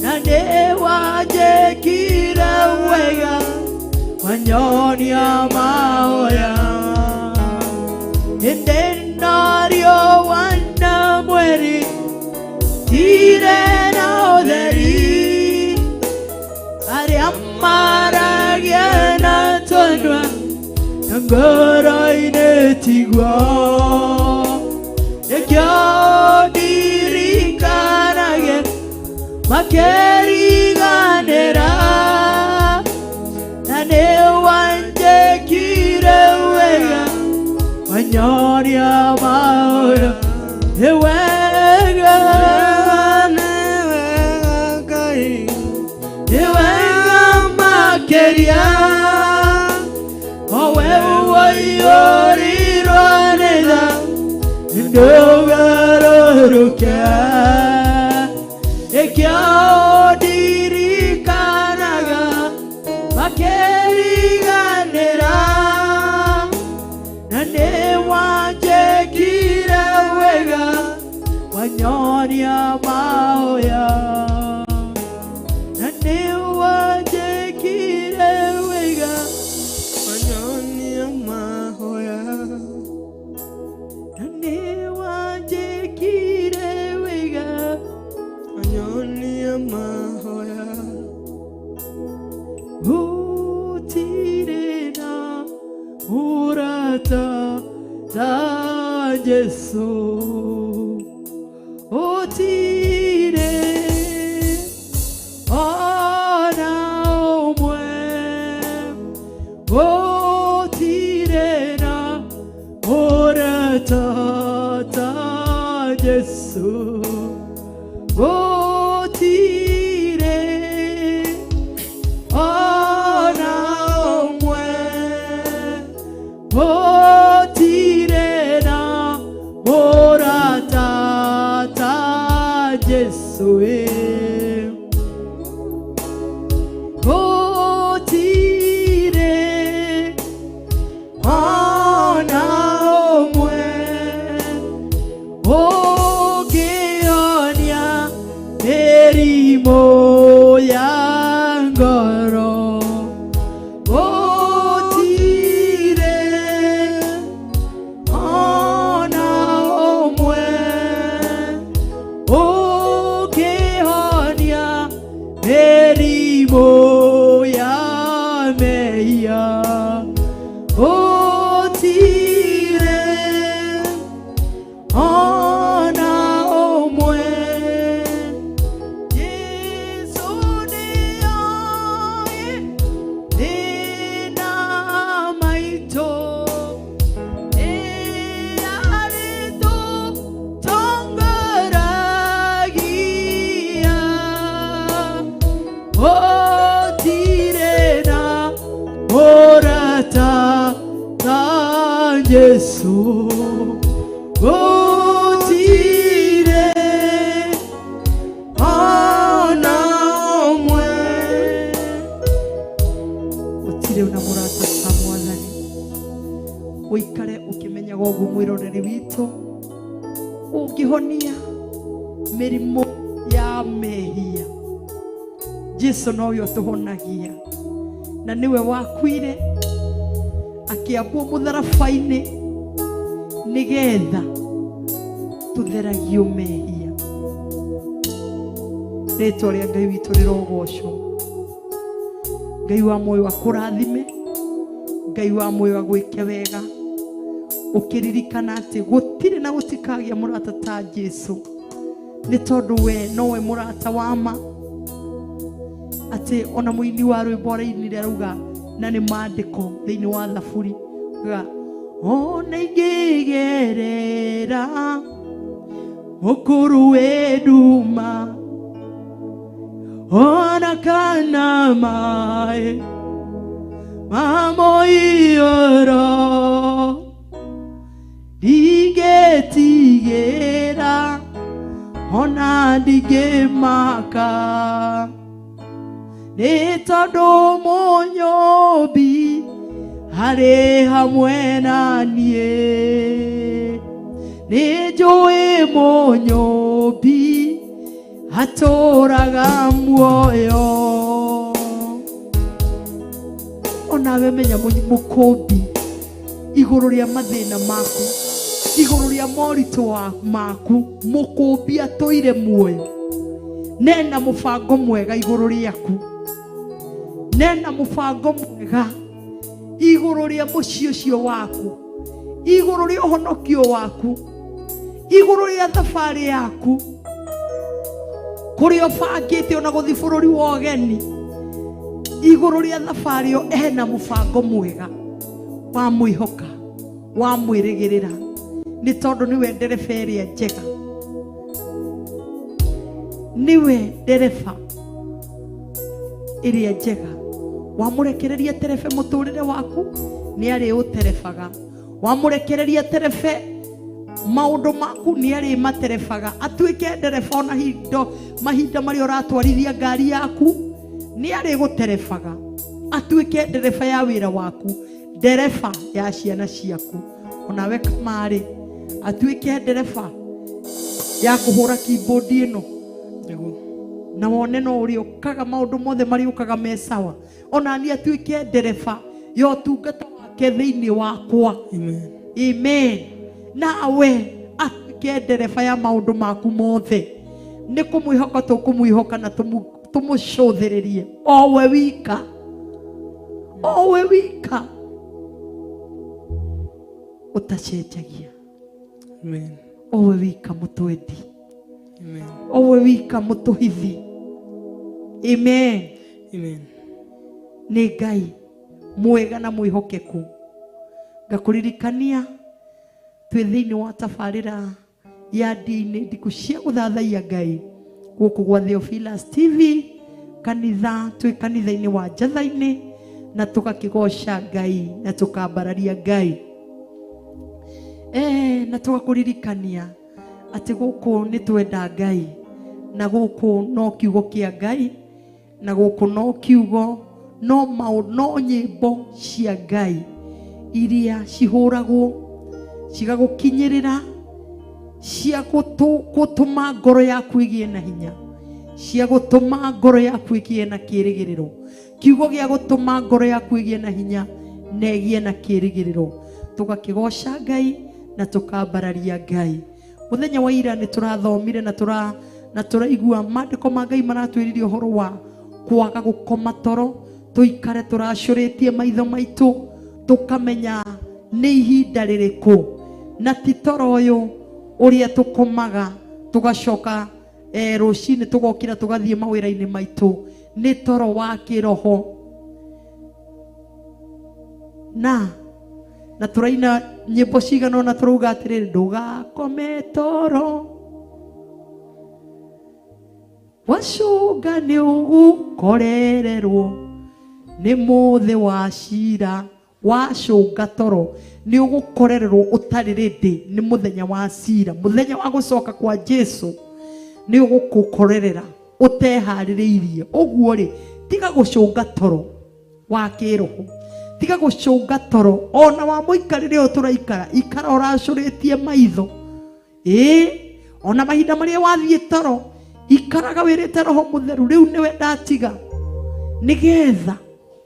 na nĩ wanjĩkire wega wanyonia mahoya ĩndĩ no riũa na mweri tirĩ na ũtheri arĩa maragia na tũnua na ngoro-inĩ tiguo nĩkĩo ndirikanage makĩriganĩra na nĩ wanjĩkire wega wanyonia mahoya nĩ wega nĩ wega Ngai, nĩ wega makĩria o we waiyũrirwo nĩ tha ndũgarũrũke nĩkĩo ndirikanaga makĩriganĩra na nĩ wanjĩkire wega wanyonia mahoya na nĩ wanjĩkire wega wanyonia mahoya. Na nĩ wanjĩkire wega Wanyonia mahoya. Gũtirĩ na mũrata ta Jesũ gũtirĩ ona ũmwe gũtirĩ na mũrata ta Jesũ gũtirĩ ona ũmwe gũtirĩ na mũrata ta Jesũ ĩ gũtirĩ ona ũmwe ũngĩonia mĩrimũ ya ngoro gũtirĩ ona ũmwe ũngĩhonia Jesu gũtirĩ ona ũmwe. Gũtirĩ ona mũrata ta Mwathani. Ũikare ũkĩmenyaga ũguo mwĩroreri witũ, ũngĩhonia mĩrimũ ya mehia, Jesu nowe ũtũhonagia, na nĩwe wakuire akĩambwo mũtharaba-inĩ nĩgetha tũtheragio mehia. Rĩtwa rĩa Ngai witũ rĩrogocwo. Ngai wa muoyo akũrathime, Ngai wa muoyo agwĩke wega, ũkĩririkana atĩ gũtirĩ na gũtikagĩa mũrata ta Jesu, nĩ tondũ we nowe mũrata wa ma. Atĩ ona mũini wa rwĩmbo arainire arauga, na nĩ maandĩko thĩinĩ wa Thaburi, auga ona ingĩgerera mũkuru wĩ nduma, ona kana maĩ ma mũiyũro, ndingĩtigĩra ona ndingĩmaka, nĩ tondũ Mũnyũmbi harĩ hamwe na niĩ. Nĩ njũĩ Mũnyũmbi atũraga muoyo. Onawe menya mũkũmbi igũrũ rĩa mathĩna maku, igũrũ rĩa moritũ maku, mũkũmbi atũire muoyo. Nena mũbango mwega igũrũ rĩaku, nena mũbango mwega igũrũ rĩa mũciĩ ũcio waku, igũrũ rĩa ũhonokio waku, igũrũ rĩa thabarĩ yaku, kũrĩa ũbangĩte ona gũthiĩ bũrũri wa ũgeni. Igũrũ rĩa thabarĩ ĩyo ena mũbango mwega wa mwĩhoka, wa mwĩrĩgĩrĩra, nĩ tondũ nĩwe ndereba ĩrĩa njega, nĩwe ndereba ĩrĩa njega. Wamũrekereria terebe mũtũrĩre waku, nĩ arĩ ũterebaga. Wamũrekereria terebe maũndũ maku, nĩ arĩ materebaga. Atuĩke ndereba ona hindo mahinda marĩa ũratwarithia ngari yaku, nĩ arĩ gũterebaga. Atuĩke ndereba ya wĩra waku, ndereba ya ciana ciaku, onawe kamarĩ atuĩke ndereba ya kũhũra keyboard ĩno. Nĩguo. Na wone no ũrĩũkaga maũndũ mothe marĩũkaga me sawa. Ona niĩ atuĩke ndereba ya ũtungata wake thĩinĩ wakwa. Amen. Amen. Nawe atuĩke ndereba ya maũndũ maku mothe. Nĩ kũmwĩhoka tũkũmwĩhoka na tũmũcũthĩrĩrie owe wika, owe wika ũtacenjagia. Amen. Owe wika mũtwendi. Amen. Owe wika mũtũhithi. Amen. Amen. Nĩ Ngai mwega na mwĩhokeku. Ngakũririkania twĩ thĩinĩ wa tabarĩra ya ndini ndiku cia gũthathaiya Ngai gũkũ gwa Theophilus TV, kanitha twĩ kanitha-inĩ wa Njatha-inĩ, na tũgakĩgoca Ngai na tũkambararia Ngai. Na tũgakũririkania atĩ gũkũ nĩ twenda Ngai, na gũkũ no kiugo kĩa Ngai, na gũkũ no kiugo, no maũ, no nyĩmbo cia Ngai iria cihũragwo cigagũkinyĩrĩra, cia gũtũma ngoro yaku ĩgĩe na hinya, cia gũtũma ngoro yaku ĩgĩe na kĩĩrĩgĩrĩro. Kiugo gĩa gũtũma ngoro yaku ĩgĩe na hinya na ĩgĩe na kĩĩrĩgĩrĩro. Tũgakĩgoca Ngai na tũkambararia Ngai. Mũthenya wa ira nĩ tũrathomire na tũraigua maandĩko ma Ngai maratwĩrire ũhoro wa kwaga gũkoma toro, tũikare tũracũrĩtie maitho maitũ, tũkamenya nĩ ihinda rĩrĩkũ, na ti toro ũyũ ũrĩa tũkomaga tũgacoka rũcinĩ tũgokĩra tũgathiĩ mawĩra-inĩ maitũ, nĩ toro wa kĩroho. Na tũraina nyĩmbo cigana ũna tũrauga atĩrĩrĩ, ndũgakome toro wacũnga nĩ ũgũkorererwo nĩ mũthĩ wa cira Wacũnga toro nĩ ũgũkorererwo ũtarĩ rĩndĩ nĩ mũthenya wa cira, mũthenya wa gũcoka kwa Jesu nĩ ũgũkũkorerera ũteharĩrĩirie. Ũguo rĩ, tiga gũcũnga toro wa kĩroho, tiga gũcũnga toro ona wa mũikarĩre ũyũ tũraikara, ikara ũracũrĩtie maitho. Ĩĩ, ona mahinda marĩa wathiĩ toro, ikaraga wĩrĩte Roho Mũtheru, rĩu nĩwe ndatiga nĩgetha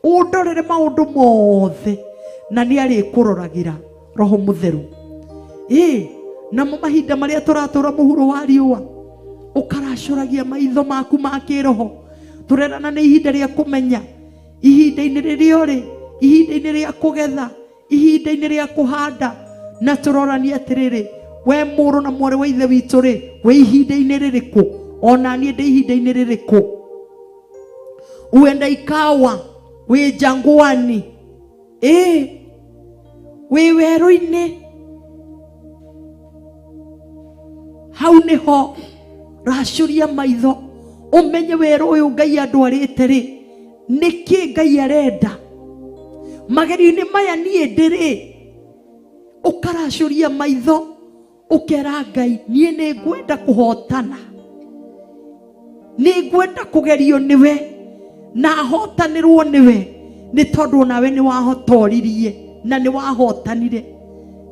ũndorere maũndũ mothe, na nĩ arĩkũroragĩra Roho Mũtheru. Ĩĩ, namo mahinda marĩa tũratũra mũhuro wa riũa, ũkaracũragia maitho maku ma kĩroho. Tũrerana nĩ ihinda rĩa kũmenya, ihinda-inĩ rĩrĩa ũrĩ, ihinda-inĩ rĩa kũgetha, ihinda-inĩ rĩa kũhanda, na tũroranie atĩrĩrĩ, we mũrũ na mwarĩ wa ithe witũ rĩ, wĩ ihinda-inĩ rĩrĩkũ? Ona niĩ ndĩ ihinda-inĩ rĩrĩkũ? Uenda ikawa wĩ jangwani, ĩ wĩ werũ-inĩ, hau nĩho racũria maitho ũmenye werũ ũyũ Ngai andwarĩte rĩ, nĩkĩ Ngai arenda magerio-inĩ maya niĩ ndĩrĩ. Ũkaracũria maitho ũkera Ngai, niĩ nĩ ngwenda kũhotana, nĩ ngwenda kũgerio nĩwe na hotanĩrwo nĩwe, nĩ tondũ nawe nĩ wahotoririe na nĩ wahotanire.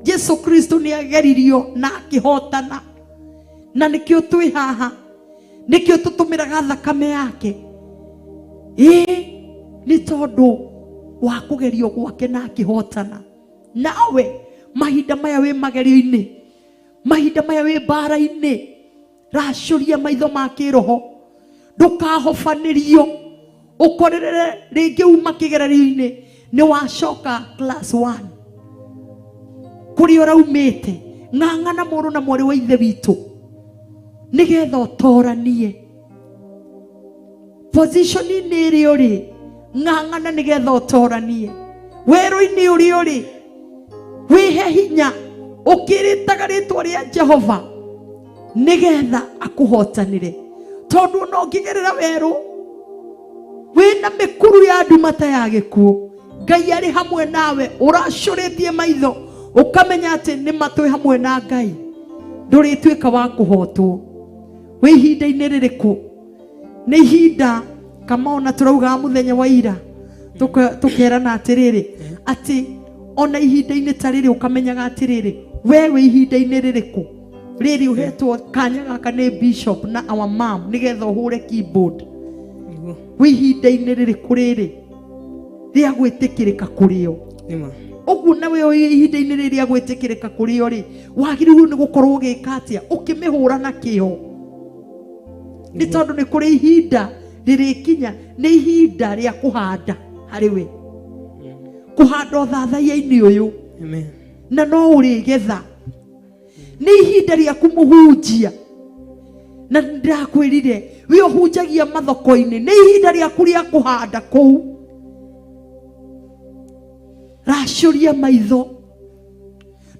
Jesu Kristo nĩ ageririo na akĩhotana, na nĩkĩo twĩ haha, nĩkĩo tũtũmĩraga thakame yake. Ĩĩ, nĩ tondũ wa kũgerio gwake na akĩhotana. Nawe mahinda maya wĩ magerio-inĩ, mahinda maya wĩ mbara-inĩ, racũria maitho ma kĩroho, ndũkahobanĩrio ũkorerere rĩngĩ uma kĩgeranio-inĩ nĩ wacoka class 1 kũrĩa ũraumĩte. Ng'ang'ana mũrũ na mwarĩ wa ithe witũ nĩgetha ũtoranie position-inĩ ĩrĩa ũrĩ. Ng'ang'ana nĩgetha ũtoranie werũ-inĩ ũrĩa ũrĩ, wĩhe hinya ũkĩrĩtaga rĩtwa rĩa Jehova nĩgetha akũhotanĩre, tondũ ona ũngĩgerera werũ wĩna mĩkuru ya nduma ta ya gĩkuũ, Ngai arĩ hamwe nawe. Ũracũrĩtie maitho ũkamenya atĩ nĩ ma twĩ hamwe na Ngai, ndũrĩtuĩka wa kũhotwo. Wĩ ihinda-inĩ rĩrĩkũ? Nĩ ihinda kama ona tũraugaga mũthenya wa ira, tũkerana atĩrĩrĩ, atĩ ona ihinda-inĩ ta rĩrĩ ũkamenyaga atĩrĩrĩ, we wĩ ihinda-inĩ rĩrĩkũ rĩrĩ ũhetwo kanya gaka nĩ bishop na our mom nĩgetha ũhũre keyboard. Nĩguo. Wĩ ihinda-inĩ rĩrĩkũ rĩrĩ rĩa gwĩtĩkĩrĩka kũrĩo? Nĩma. Ũguo nawe wĩ ihinda-inĩ rĩrĩ rĩa gwĩtĩkĩrĩka kũrĩo rĩ, wagĩrĩirwo nĩ gũkorwo ũgĩka atĩa? Ũkĩmĩhũra na kĩo, nĩ tondũ nĩ kũrĩ ihinda rĩrĩkinya, nĩ ihinda rĩa kũhanda harĩ we, kũhanda ũthathaiya-inĩ ũyũ. Amen. Na no ũrĩgetha. Nĩ ihinda rĩaku mũhunjia, na ndĩrakwĩrire wĩ ũhunjagia mathoko-inĩ, nĩ ihinda rĩaku rĩa kũhanda kũu. Racũria maitho,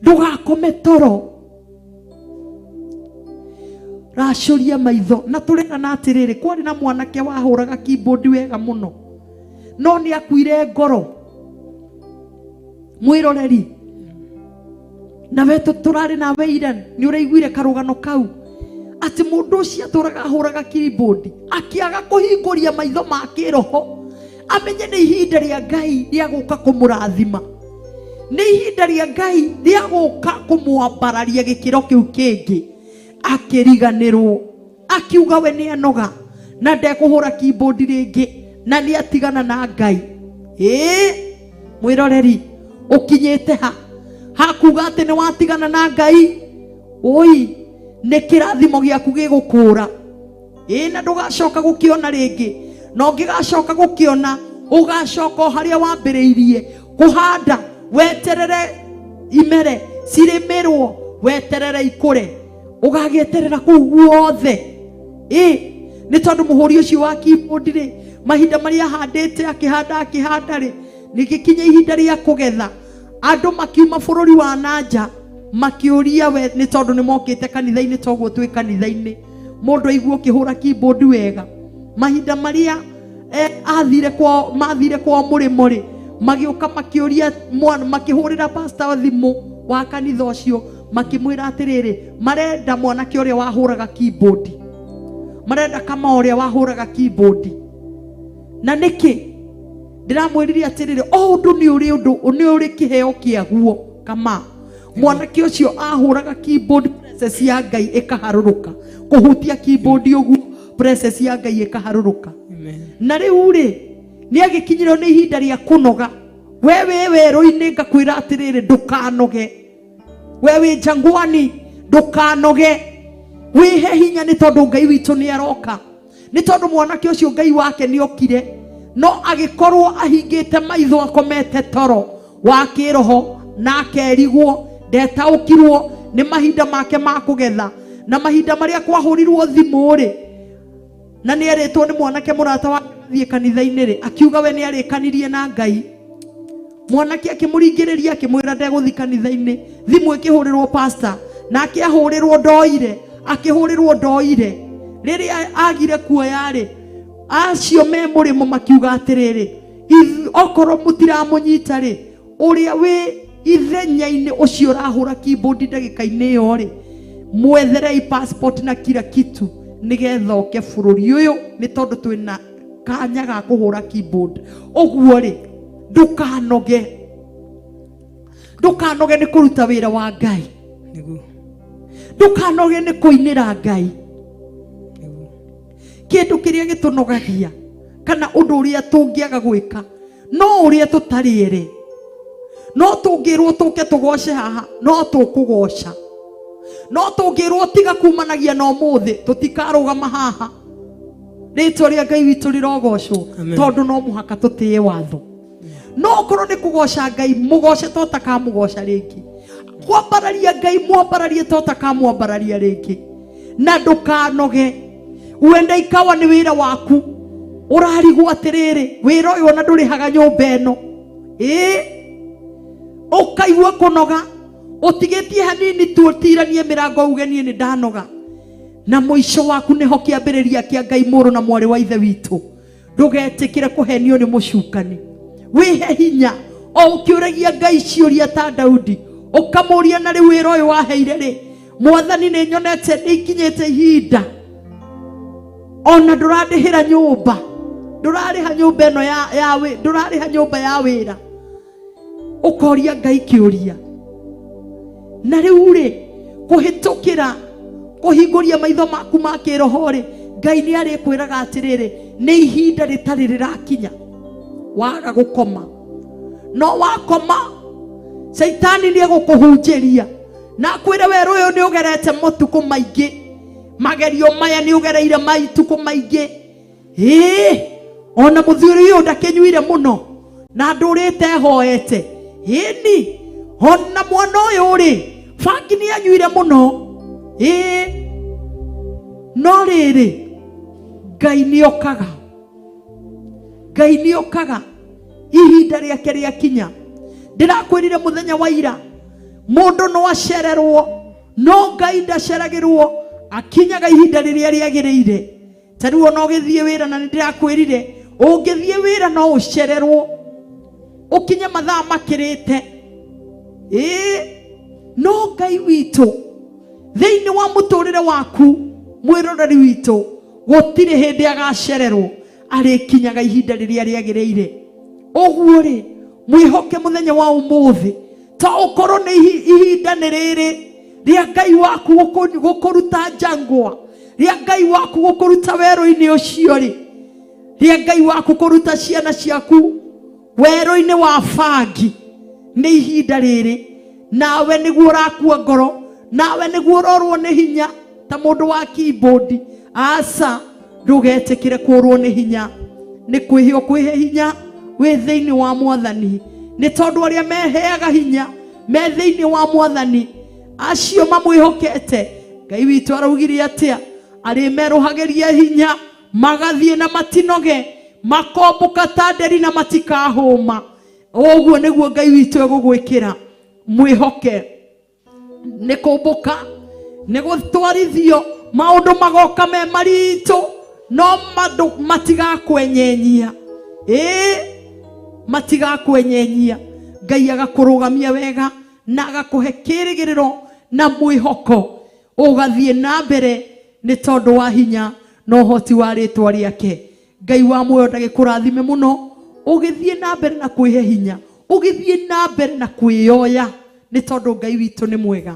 ndũgakome toro, racũria maitho. Na tũrerana atĩrĩrĩ, kwarĩ na mwanake wahũraga keyboard wega mũno, no nĩ akuire ngoro. Mwĩroreri, nawe tũrarĩ nawe ira, nĩ ũraiguire karũgano kau atĩ mũndũ ũcio atũraga ahũraga keyboard, akĩaga kũhingũria maitho ma kĩroho amenye nĩ ihinda rĩa Ngai rĩa gũka kũmũrathima, nĩ ihinda rĩa Ngai rĩa gũka kũmwambararia gĩkĩro kĩu kĩngĩ. Akĩriganĩrwo, akiuga we nĩ anoga na ndekũhũra keyboard rĩngĩ, na nĩ atigana na Ngai. Ĩĩ, mwĩroreri, ũkinyĩte ha hakuga atĩ nĩ watigana na Ngai? Oi, nĩ kĩrathimo gĩaku gĩgũkũra. Ĩĩ, na ndũgacoka gũkĩona rĩngĩ, na ũngĩgacoka gũkĩona ũgacoka o harĩa wambĩrĩirie kũhanda, weterere imere cirĩmĩrwo, weterere ikũre, ũgagĩeterera kũu guothe. Ĩ, nĩ tondũ mũhũri ũcio wa keyboard rĩ, mahinda marĩa ahandĩte, akĩhanda akĩhanda rĩ, rĩgĩkinya ihinda rĩa kũgetha, andũ makiuma bũrũri wa nanja makĩũria we, nĩ tondũ nĩ mokĩte kanitha-inĩ toguo twĩ kanitha-inĩ, mũndũ aigua ũkĩhũra keyboard wega. Mahinda marĩa athire kwao, mathire kwao mũrĩmo rĩ, Magĩũka makĩũria mwana, makĩhũrĩra pastor thimũ wa kanitha ũcio, makĩmwĩra atĩrĩrĩ, marenda mwanake ũrĩa wahũraga keyboard, marenda kama ũrĩa wahũraga keyboard. Na nĩkĩ ndĩramwĩrire atĩrĩrĩ, o ũndũ nĩ ũrĩ ũndũ nĩ ũrĩ kĩheo kĩaguo. Kama mwanake ũcio ahũraga keyboard, presence ya Ngai ĩkaharũrũka. Kũhutia keyboard ũguo, presence ya Ngai ĩkaharũrũka. Amen. Na rĩu rĩ, nĩ agĩkinyĩrwo nĩ ihinda rĩa kũnoga. We wĩ werũ-inĩ, ngakwĩra atĩrĩrĩ, ndũkanoge. We wĩ jangwani, ndũkanoge, wĩhe hinya, nĩ tondũ Ngai witũ nĩ aroka. Nĩ tondũ mwanake ũcio Ngai wake nĩ okire, no agĩkorwo ahingĩte maitho, akomete toro wa kĩroho, na akerigwo, ndetaũkirwo nĩ mahinda make ma kũgetha. Na mahinda marĩa kwahũrirwo thimũ rĩ, na nĩ erĩtwo nĩ mwanake mũrata wake mathiĩ kanitha-inĩ rĩ, akiuga we nĩ arĩkanirie na Ngai. Mwanake akĩmũringĩrĩria, akĩmwĩra ndegũthi kanitha-inĩ. Thimũ ĩkĩhũrĩrwo pastor, nake ahũrĩrwo ndoire, akĩhũrĩrwo ndoire. Rĩrĩa agire kuoya rĩ, acio me mũrĩmo makiuga atĩrĩrĩ, okorwo mũtiramũnyita rĩ, ũrĩa wĩ ithenya-inĩ ũcio ũrahũra keyboard ndagĩka-inĩ ĩyo rĩ, mwetherei passport na kila kitu nĩgetha oke bũrũri ũyũ, nĩ tondũ twĩna kanya ga kũhũra keyboard. Ũguo rĩ, ndũkanoge, ndũkanoge nĩ kũruta wĩra wa Ngai. Nĩguo. Ndũkanoge nĩ kũinĩra Ngai. Nĩguo. Kĩndũ kĩrĩa gĩtũnogagia kana ũndũ ũrĩa tũngĩaga gwĩka no ũrĩa tũtarĩ ere. No tũngĩrwo tũke tũgoce haha, no tũkũgoca. No tũngĩrwo tiga kumanagia na ũmũthĩ, tũtikarũgama haha. Rĩtwa rĩa Ngai witũ rĩrogocwo. Amen. Tondũ no mũhaka tũtĩe watho. No okorwo nĩ kũgoca Ngai, mũgoce to takamũgoca rĩngĩ. Kwambararia Ngai, mwambararie to takamwambararia rĩngĩ. Na ndũkanoge. Uenda ikawa nĩ wĩra waku, ũrarigwo atĩrĩrĩ, wĩra ũyũ ona ndũrĩhaga nyũmba ĩno, ĩĩ, ũkaigua kũnoga, ũtigĩtie hanini tu ũtiranie mĩrango, uge niĩ nĩ ndanoga. Na mũico waku nĩho kĩambĩrĩria kĩa Ngai. Mũrũ na mwarĩ wa ithe witũ, ndũgetĩkĩre kũhenio nĩ mũcukani. Wĩhe hinya o ũkĩũragia Ngai ciũria ta Daudi, ũkamũria, na rĩu wĩra ũyũ waheire rĩ, Mwathani, nĩ nyonete nĩ ikinyĩte ihinda ona ndũrandĩhĩra nyũmba, ndũrarĩha nyũmba ĩno ya ndũrarĩha nyũmba ya wĩra. Ũkoria Ngai kĩũria. Na rĩu rĩ, kũhĩtũkĩra kũhingũria maitho maku ma kĩroho rĩ, Ngai nĩ arĩkwĩraga atĩrĩrĩ, nĩ ihinda rĩtarĩ rĩrakinya waga gũkoma. No wakoma, caitani nĩ egũkũhunjĩria na akwĩre werũ ũyũ nĩ ũgerete motukũ maingĩ, magerio maya nĩ ũgereire matukũ maingĩ, ĩĩ, ona mũthuri ũyũ ndakĩnyuire mũno na ndũrĩte hoete, ĩni ona mwana ũyũ rĩ, bangi nĩ anyuire mũno, ĩĩ. No rĩrĩ, Ngai nĩ okaga, Ngai nĩ okaga ihinda rĩake rĩakinya. Ndĩrakwĩrire mũthenya wa ira, mũndũ no acererwo, no Ngai ndaceragĩrwo, akinyaga ihinda rĩrĩa rĩagĩrĩire. Ta rĩu ona ũgĩthiĩ wĩra, na nĩ ndĩrakwĩrire ũngĩthiĩ wĩra no ũcererwo ũkinye mathaa makĩrĩte, ĩĩ. No Ngai witũ thĩinĩ wa mũtũrĩre waku, mwĩroreri witũ, gũtirĩ hĩndĩ agacererwo, arĩkinyaga ihinda rĩrĩa rĩagĩrĩire. Ũguo rĩ, mwĩhoke mũthenya wa ũmũthĩ, ta ũkorwo nĩ ihinda nĩ rĩrĩ rĩa Ngai waku gũkũruta njangwa, rĩa Ngai waku gũkũruta werũ-inĩ ũcio rĩ, rĩa Ngai waku kũruta ciana ciaku werũ-inĩ wa bangi. Nĩ ihinda rĩrĩ nawe nĩguo ũrakua ngoro, nawe nĩguo ũrorwo nĩ hinya ta mũndũ wa keyboard. Aca, ndũgetĩkĩre kũrwo nĩ hinya. Nĩ kwĩhe ũkwĩhe hinya wĩ thĩinĩ wa Mwathani, nĩ tondũ arĩa meheaga hinya me thĩinĩ wa Mwathani, acio mamwĩhokete Ngai witũ, araugire atĩa? Arĩmerũhagĩria hinya, magathiĩ na matinoge, makombũka ta nderi na matikahũma. Ũguo nĩguo Ngai witũ egũgwĩkĩra. Mwĩhoke. Nĩ kũmbũka, nĩ gũtwarithio, maũndũ magoka me maritũ, no mandũ matigakwenyenyia. Ĩĩ, Matigakwenyenyia. Ngai agakũrũgamia wega na agakũhe kĩrĩgĩrĩro na mwĩhoko ũgathiĩ na mbere nĩ tondũ wa hinya na ũhoti wa rĩtwa rĩake. Ngai wa muoyo ndagĩkũrathime mũno ũgĩthiĩ na mbere na kwĩhe hinya, ũgĩthiĩ na mbere na kwĩyoya nĩ tondũ Ngai witũ nĩ mwega.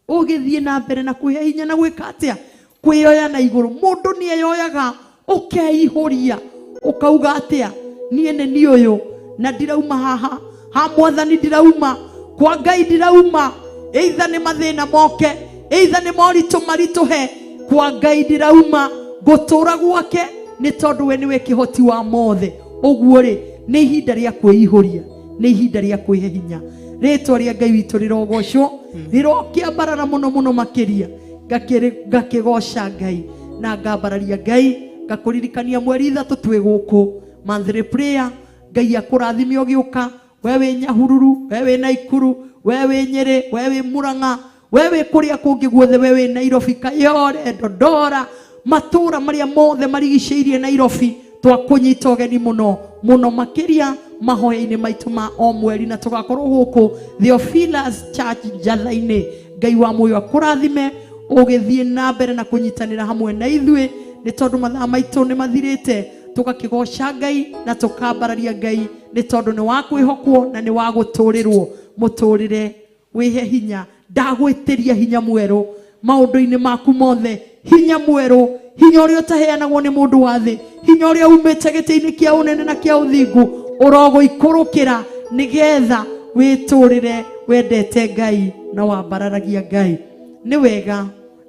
Ũgĩthiĩ na mbere na kwĩhe hinya na gwĩka atĩa? Kwĩyoya na igũrũ. Mũndũ nĩ eyoyaga ũkeihũria ũkauga atĩa, niĩ nĩ niĩ ũyũ na ndirauma haha, ha mwathani ndirauma, kwa Ngai ndirauma, either nĩ mathĩna moke, either nĩ moritũ maritũhe, kwa Ngai ndirauma, ngũtũra gwake nĩ tondũ we nĩwe kĩhoti wa mothe. Ũguo rĩ, nĩ ihinda rĩa kwĩihũria, nĩ ihinda rĩa kwĩhe hinya. Rĩtwa rĩa Ngai witũ rĩrogocwo, rĩrokĩambarara mũno mũno makĩria. Ngakĩgoca Ngai na ngambararia Ngai, ngakũririkania mweri 3 twĩ gũkũ monthly prayer. Ngai akũrathime ũgĩũka, we wĩ Nyahururu, we wĩ Naikuru, we wĩ Nyĩrĩ, we wĩ Murang'a, we wĩ kũrĩa kũngĩ guothe, we wĩ Nairobi, Kayole, Dodora, matũra marĩa mothe marigicĩirie Nairobi, twakũnyita ũgeni mũno mũno makĩria mahoya-inĩ maitũ ma o mweri, na tũgakorwo gũkũ Theophilus Church Njatha-inĩ. Ngai wa muoyo akũrathime ũgĩthiĩ na mbere na kũnyitanĩra hamwe na ithuĩ, nĩ tondũ mathaa maitũ nĩ mathirĩte. Tũgakĩgoca Ngai na tũkambararia Ngai nĩ tondũ nĩ wa kwĩhokwo na nĩ wa gũtũrĩrwo. Mũtũrĩre wĩhe hinya, ndagwĩtĩria hinya mwerũ maũndũ-inĩ maku mothe, hinya mwerũ, hinya ũrĩa ũtaheanagwo nĩ mũndũ wa thĩ, hinya ũrĩa umĩte gĩtĩ-inĩ kĩa ũnene na kĩa ũthingu ũrogũikũrũkĩra, nĩgetha wĩtũrĩre wendete Ngai na wambararagia Ngai. Nĩ wega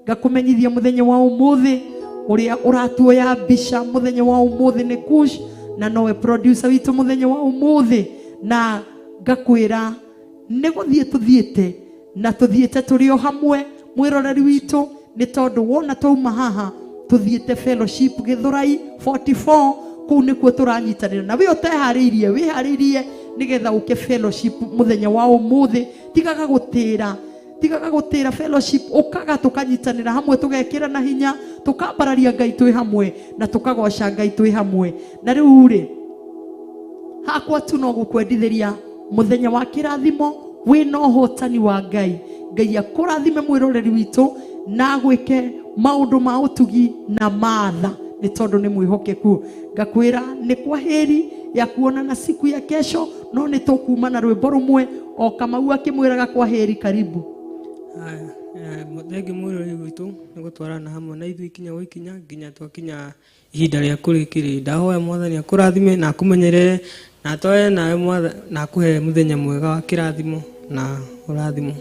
ngakũmenyithia mũthenya wa ũmũthĩ ũrĩa ũratuoya mbica mũthenya wa ũmũthĩ nĩ Kush, na nowe producer witũ mũthenya wa ũmũthĩ, na ngakwĩra nĩ gũthiĩ tũthiĩte na tũthiĩte tũrĩ o hamwe mwĩroreri witũ, nĩ tondũ wona twauma haha tũthiĩte fellowship Gĩthũrai 44, kũu nĩkuo tũranyitanĩra. Na we ũteharĩirie, wĩharĩirie nĩgetha ũke fellowship mũthenya wa ũmũthĩ. Tigaga gũtĩra, tigaga gũtĩra fellowship, ũkaga tũkanyitanĩra hamwe, tũgekĩra na hinya, tũkambararia Ngai twĩ hamwe na tũkagoca Ngai twĩ hamwe. Na rĩu rĩ, hakwa tu no gũkwendithĩria mũthenya wa kĩrathimo wĩna ũhotani wa Ngai. Ngai akũrathime mwĩroreri witũ na agwĩke maũndũ ma ũtugi na matha, nĩ tondũ nĩ mwĩhokeku. Ngakwĩra nĩ kwaheri ya kuonana siku ya kesho, no nĩ tũkuma na rwĩmbo rũmwe o Kamau akĩmwĩraga kwaheri karibu. Thengiũ mwĩroreri witũ nĩ gũtwarana hamwe na ithuĩ ikinya gwa ikinya nginya twakinya ihinda rĩa kũrĩkĩrĩria. Ndahoya mwathani akũrathime na akũmenyerere na atware nawe na akũhe mũthenya mwega wa kĩrathimo na ũrathimo.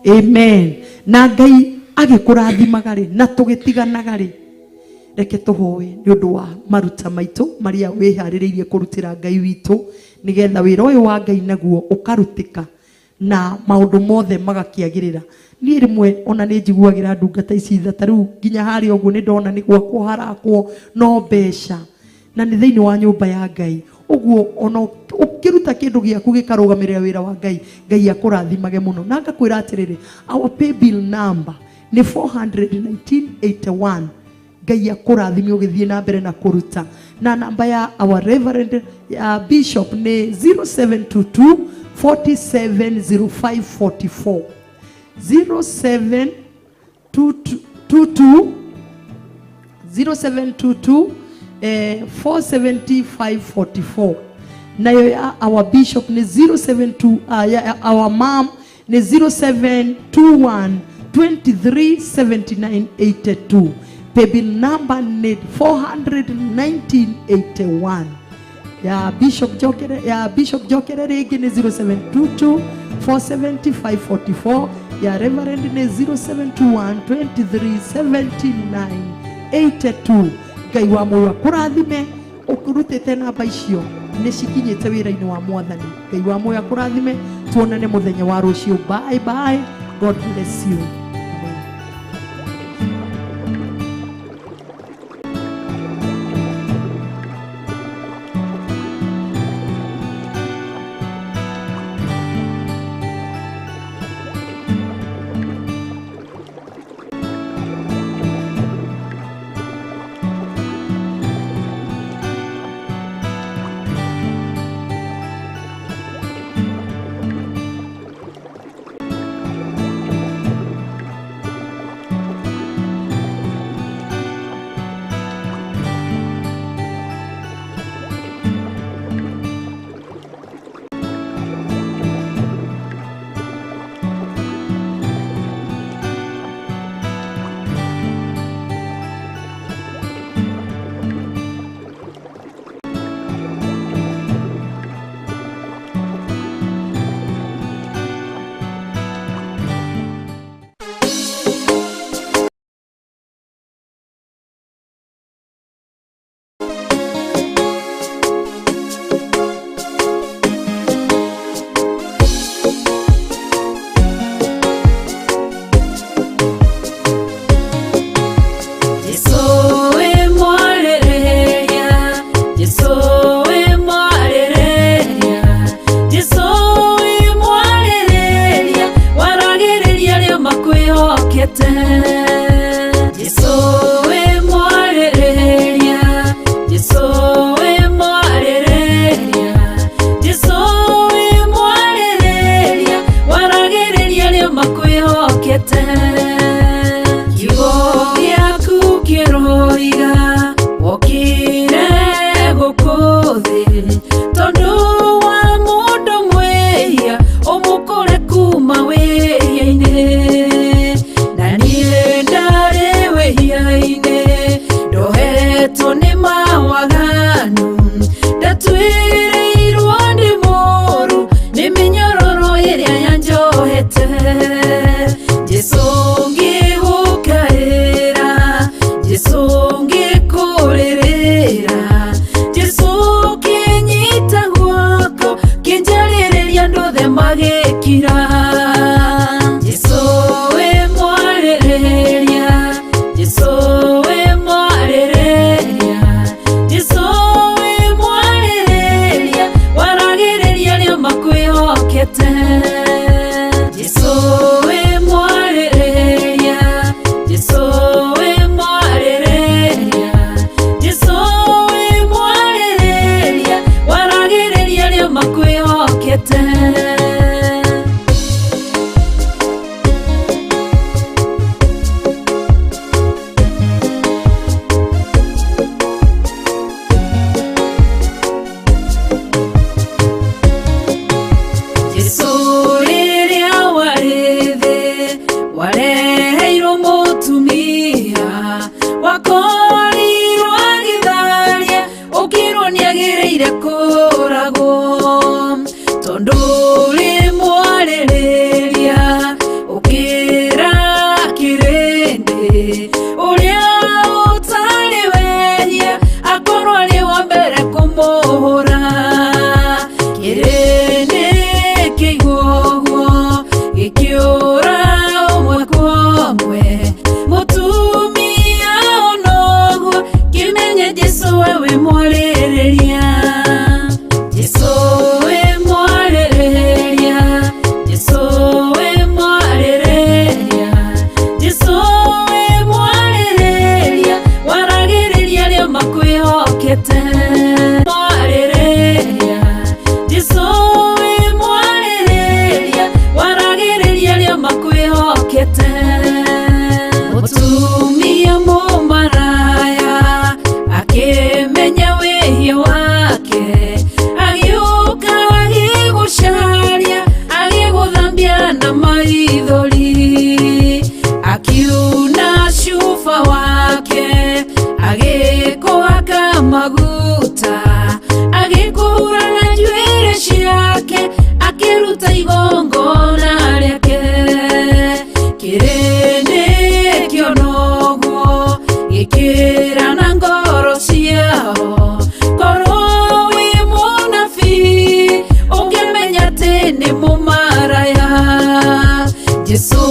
Amen. Na Ngai agĩkũrathimaga rĩ, na tũgĩtiganaga rĩ, reke tũhoe nĩ ũndũ wa maruta maitũ marĩa wĩharĩrĩirie kũrutĩra Ngai witũ, nĩgetha wĩra ũyũ wa Ngai naguo ũkarutĩka na maũndũ mothe magakĩagĩrĩra. Niĩ rĩmwe ona nĩ njiguagĩra ndungata ici tha, ta rĩu nginya harĩa ũguo nĩ ndona nĩ gwakwo harakwo no mbeca, na nĩ thĩinĩ wa nyũmba ya Ngai. Ũguo ona ũkĩruta kĩndũ gĩaku gĩkarũgamĩrĩra wĩra wa Ngai, Ngai akũrathimage mũno. Na ngakwĩra atĩrĩrĩ, our pay bill number nĩ 41981. Ngai akũrathime ũgĩthiĩ na mbere na kũruta. Na namba ya our reverend ya bishop nĩ 0722 470544. 0722 0722 47544. Nayo ya our bishop ni 072, ya our mom ni 0721 237982. Paybill number ni 41981. Ya Bishop Jokere, ya Bishop Jokere rĩngĩ nĩ 0722 47544. Ya Reverend nĩ 0721 237982. Ngai wa muoyo akũrathime ũrutĩte namba icio nĩ cikinyĩte wĩra-inĩ wa mwathani. Ngai wa muoyo akũrathime, tuonane mũthenya wa rũciũ. Bye bye, God bless you. Amen. makwĩhokete. Jesũ wĩ mwarĩrĩria, Jesũ wĩ mwarĩrĩria, Jesũ wĩ mwarĩrĩria, waragĩrĩria arĩa makwĩhokete. Kiugo gĩaku kĩroiga wokire gũkũ thĩ tondũ wa mũndũ mwĩhia ũmũkũre kuma wĩhia-inĩ. Na niĩ ndarĩ wĩhia-inĩ ndohetwo nĩ mawaganu, ndatwĩrĩirwo nĩ mũru nĩ mĩnyororo ĩrĩa yanjohete. Jesũ ngĩgũkaĩra, Jesũ ngĩkũrĩrĩra, Jesũ kĩnyita guoko kĩnjarĩrĩria andũ othe magĩkira. Jesũ wĩ mwarĩrĩria, Jesũ wĩ mwarĩrĩria, Jesũ wĩ mwarĩrĩria, waragĩrĩria arĩa makwĩhokete. Jesũ wĩ mwarĩrĩria, Jesũ wĩ mwarĩrĩria, Jesũ wĩ mwarĩrĩria, waragĩrĩria arĩa makwĩhokete. Jesũ rĩrĩa warĩ thĩ wareheirwo mũtumia wakorirwo agĩtharia ũkĩrwo nĩagĩrĩire kũragwo tondũ ũrĩ mwarĩrĩria ũkĩra kĩrĩndĩ ũrĩa ũtarĩ wehia akorwo arĩ wa mbere kũmũhũra. Kĩrĩndĩ kĩigua ũguo gĩkĩũra ũmwe kwa ũmwe, mũtumia ona ũguo kĩmenye Jesũ we wĩ mwarĩrĩria. Jesũ wĩ mwarĩrĩria, Jesũ wĩ mwarĩrĩria, Jesũ wĩ mwarĩrĩria, waragĩrĩria arĩa makwĩhokete. Mwarĩrĩria, Jesũ wĩ mwarĩrĩria, waragĩrĩria arĩa makwĩhokete. Mũtumia mũmaraya akĩmenya wĩhia wake, agĩũka agĩgũcaria, agĩgũthambia na maithori, akiuna cuba wake, agĩkũhaka maguta, agĩkũhura na njuĩrĩ ciake, akĩruta igongona rĩake. Kĩrĩndĩ kĩona ũguo gĩkĩra na ngoro ciao, korwo wĩ mũnabii ũngĩmenya atĩ nĩ mũmaraya. Jesũ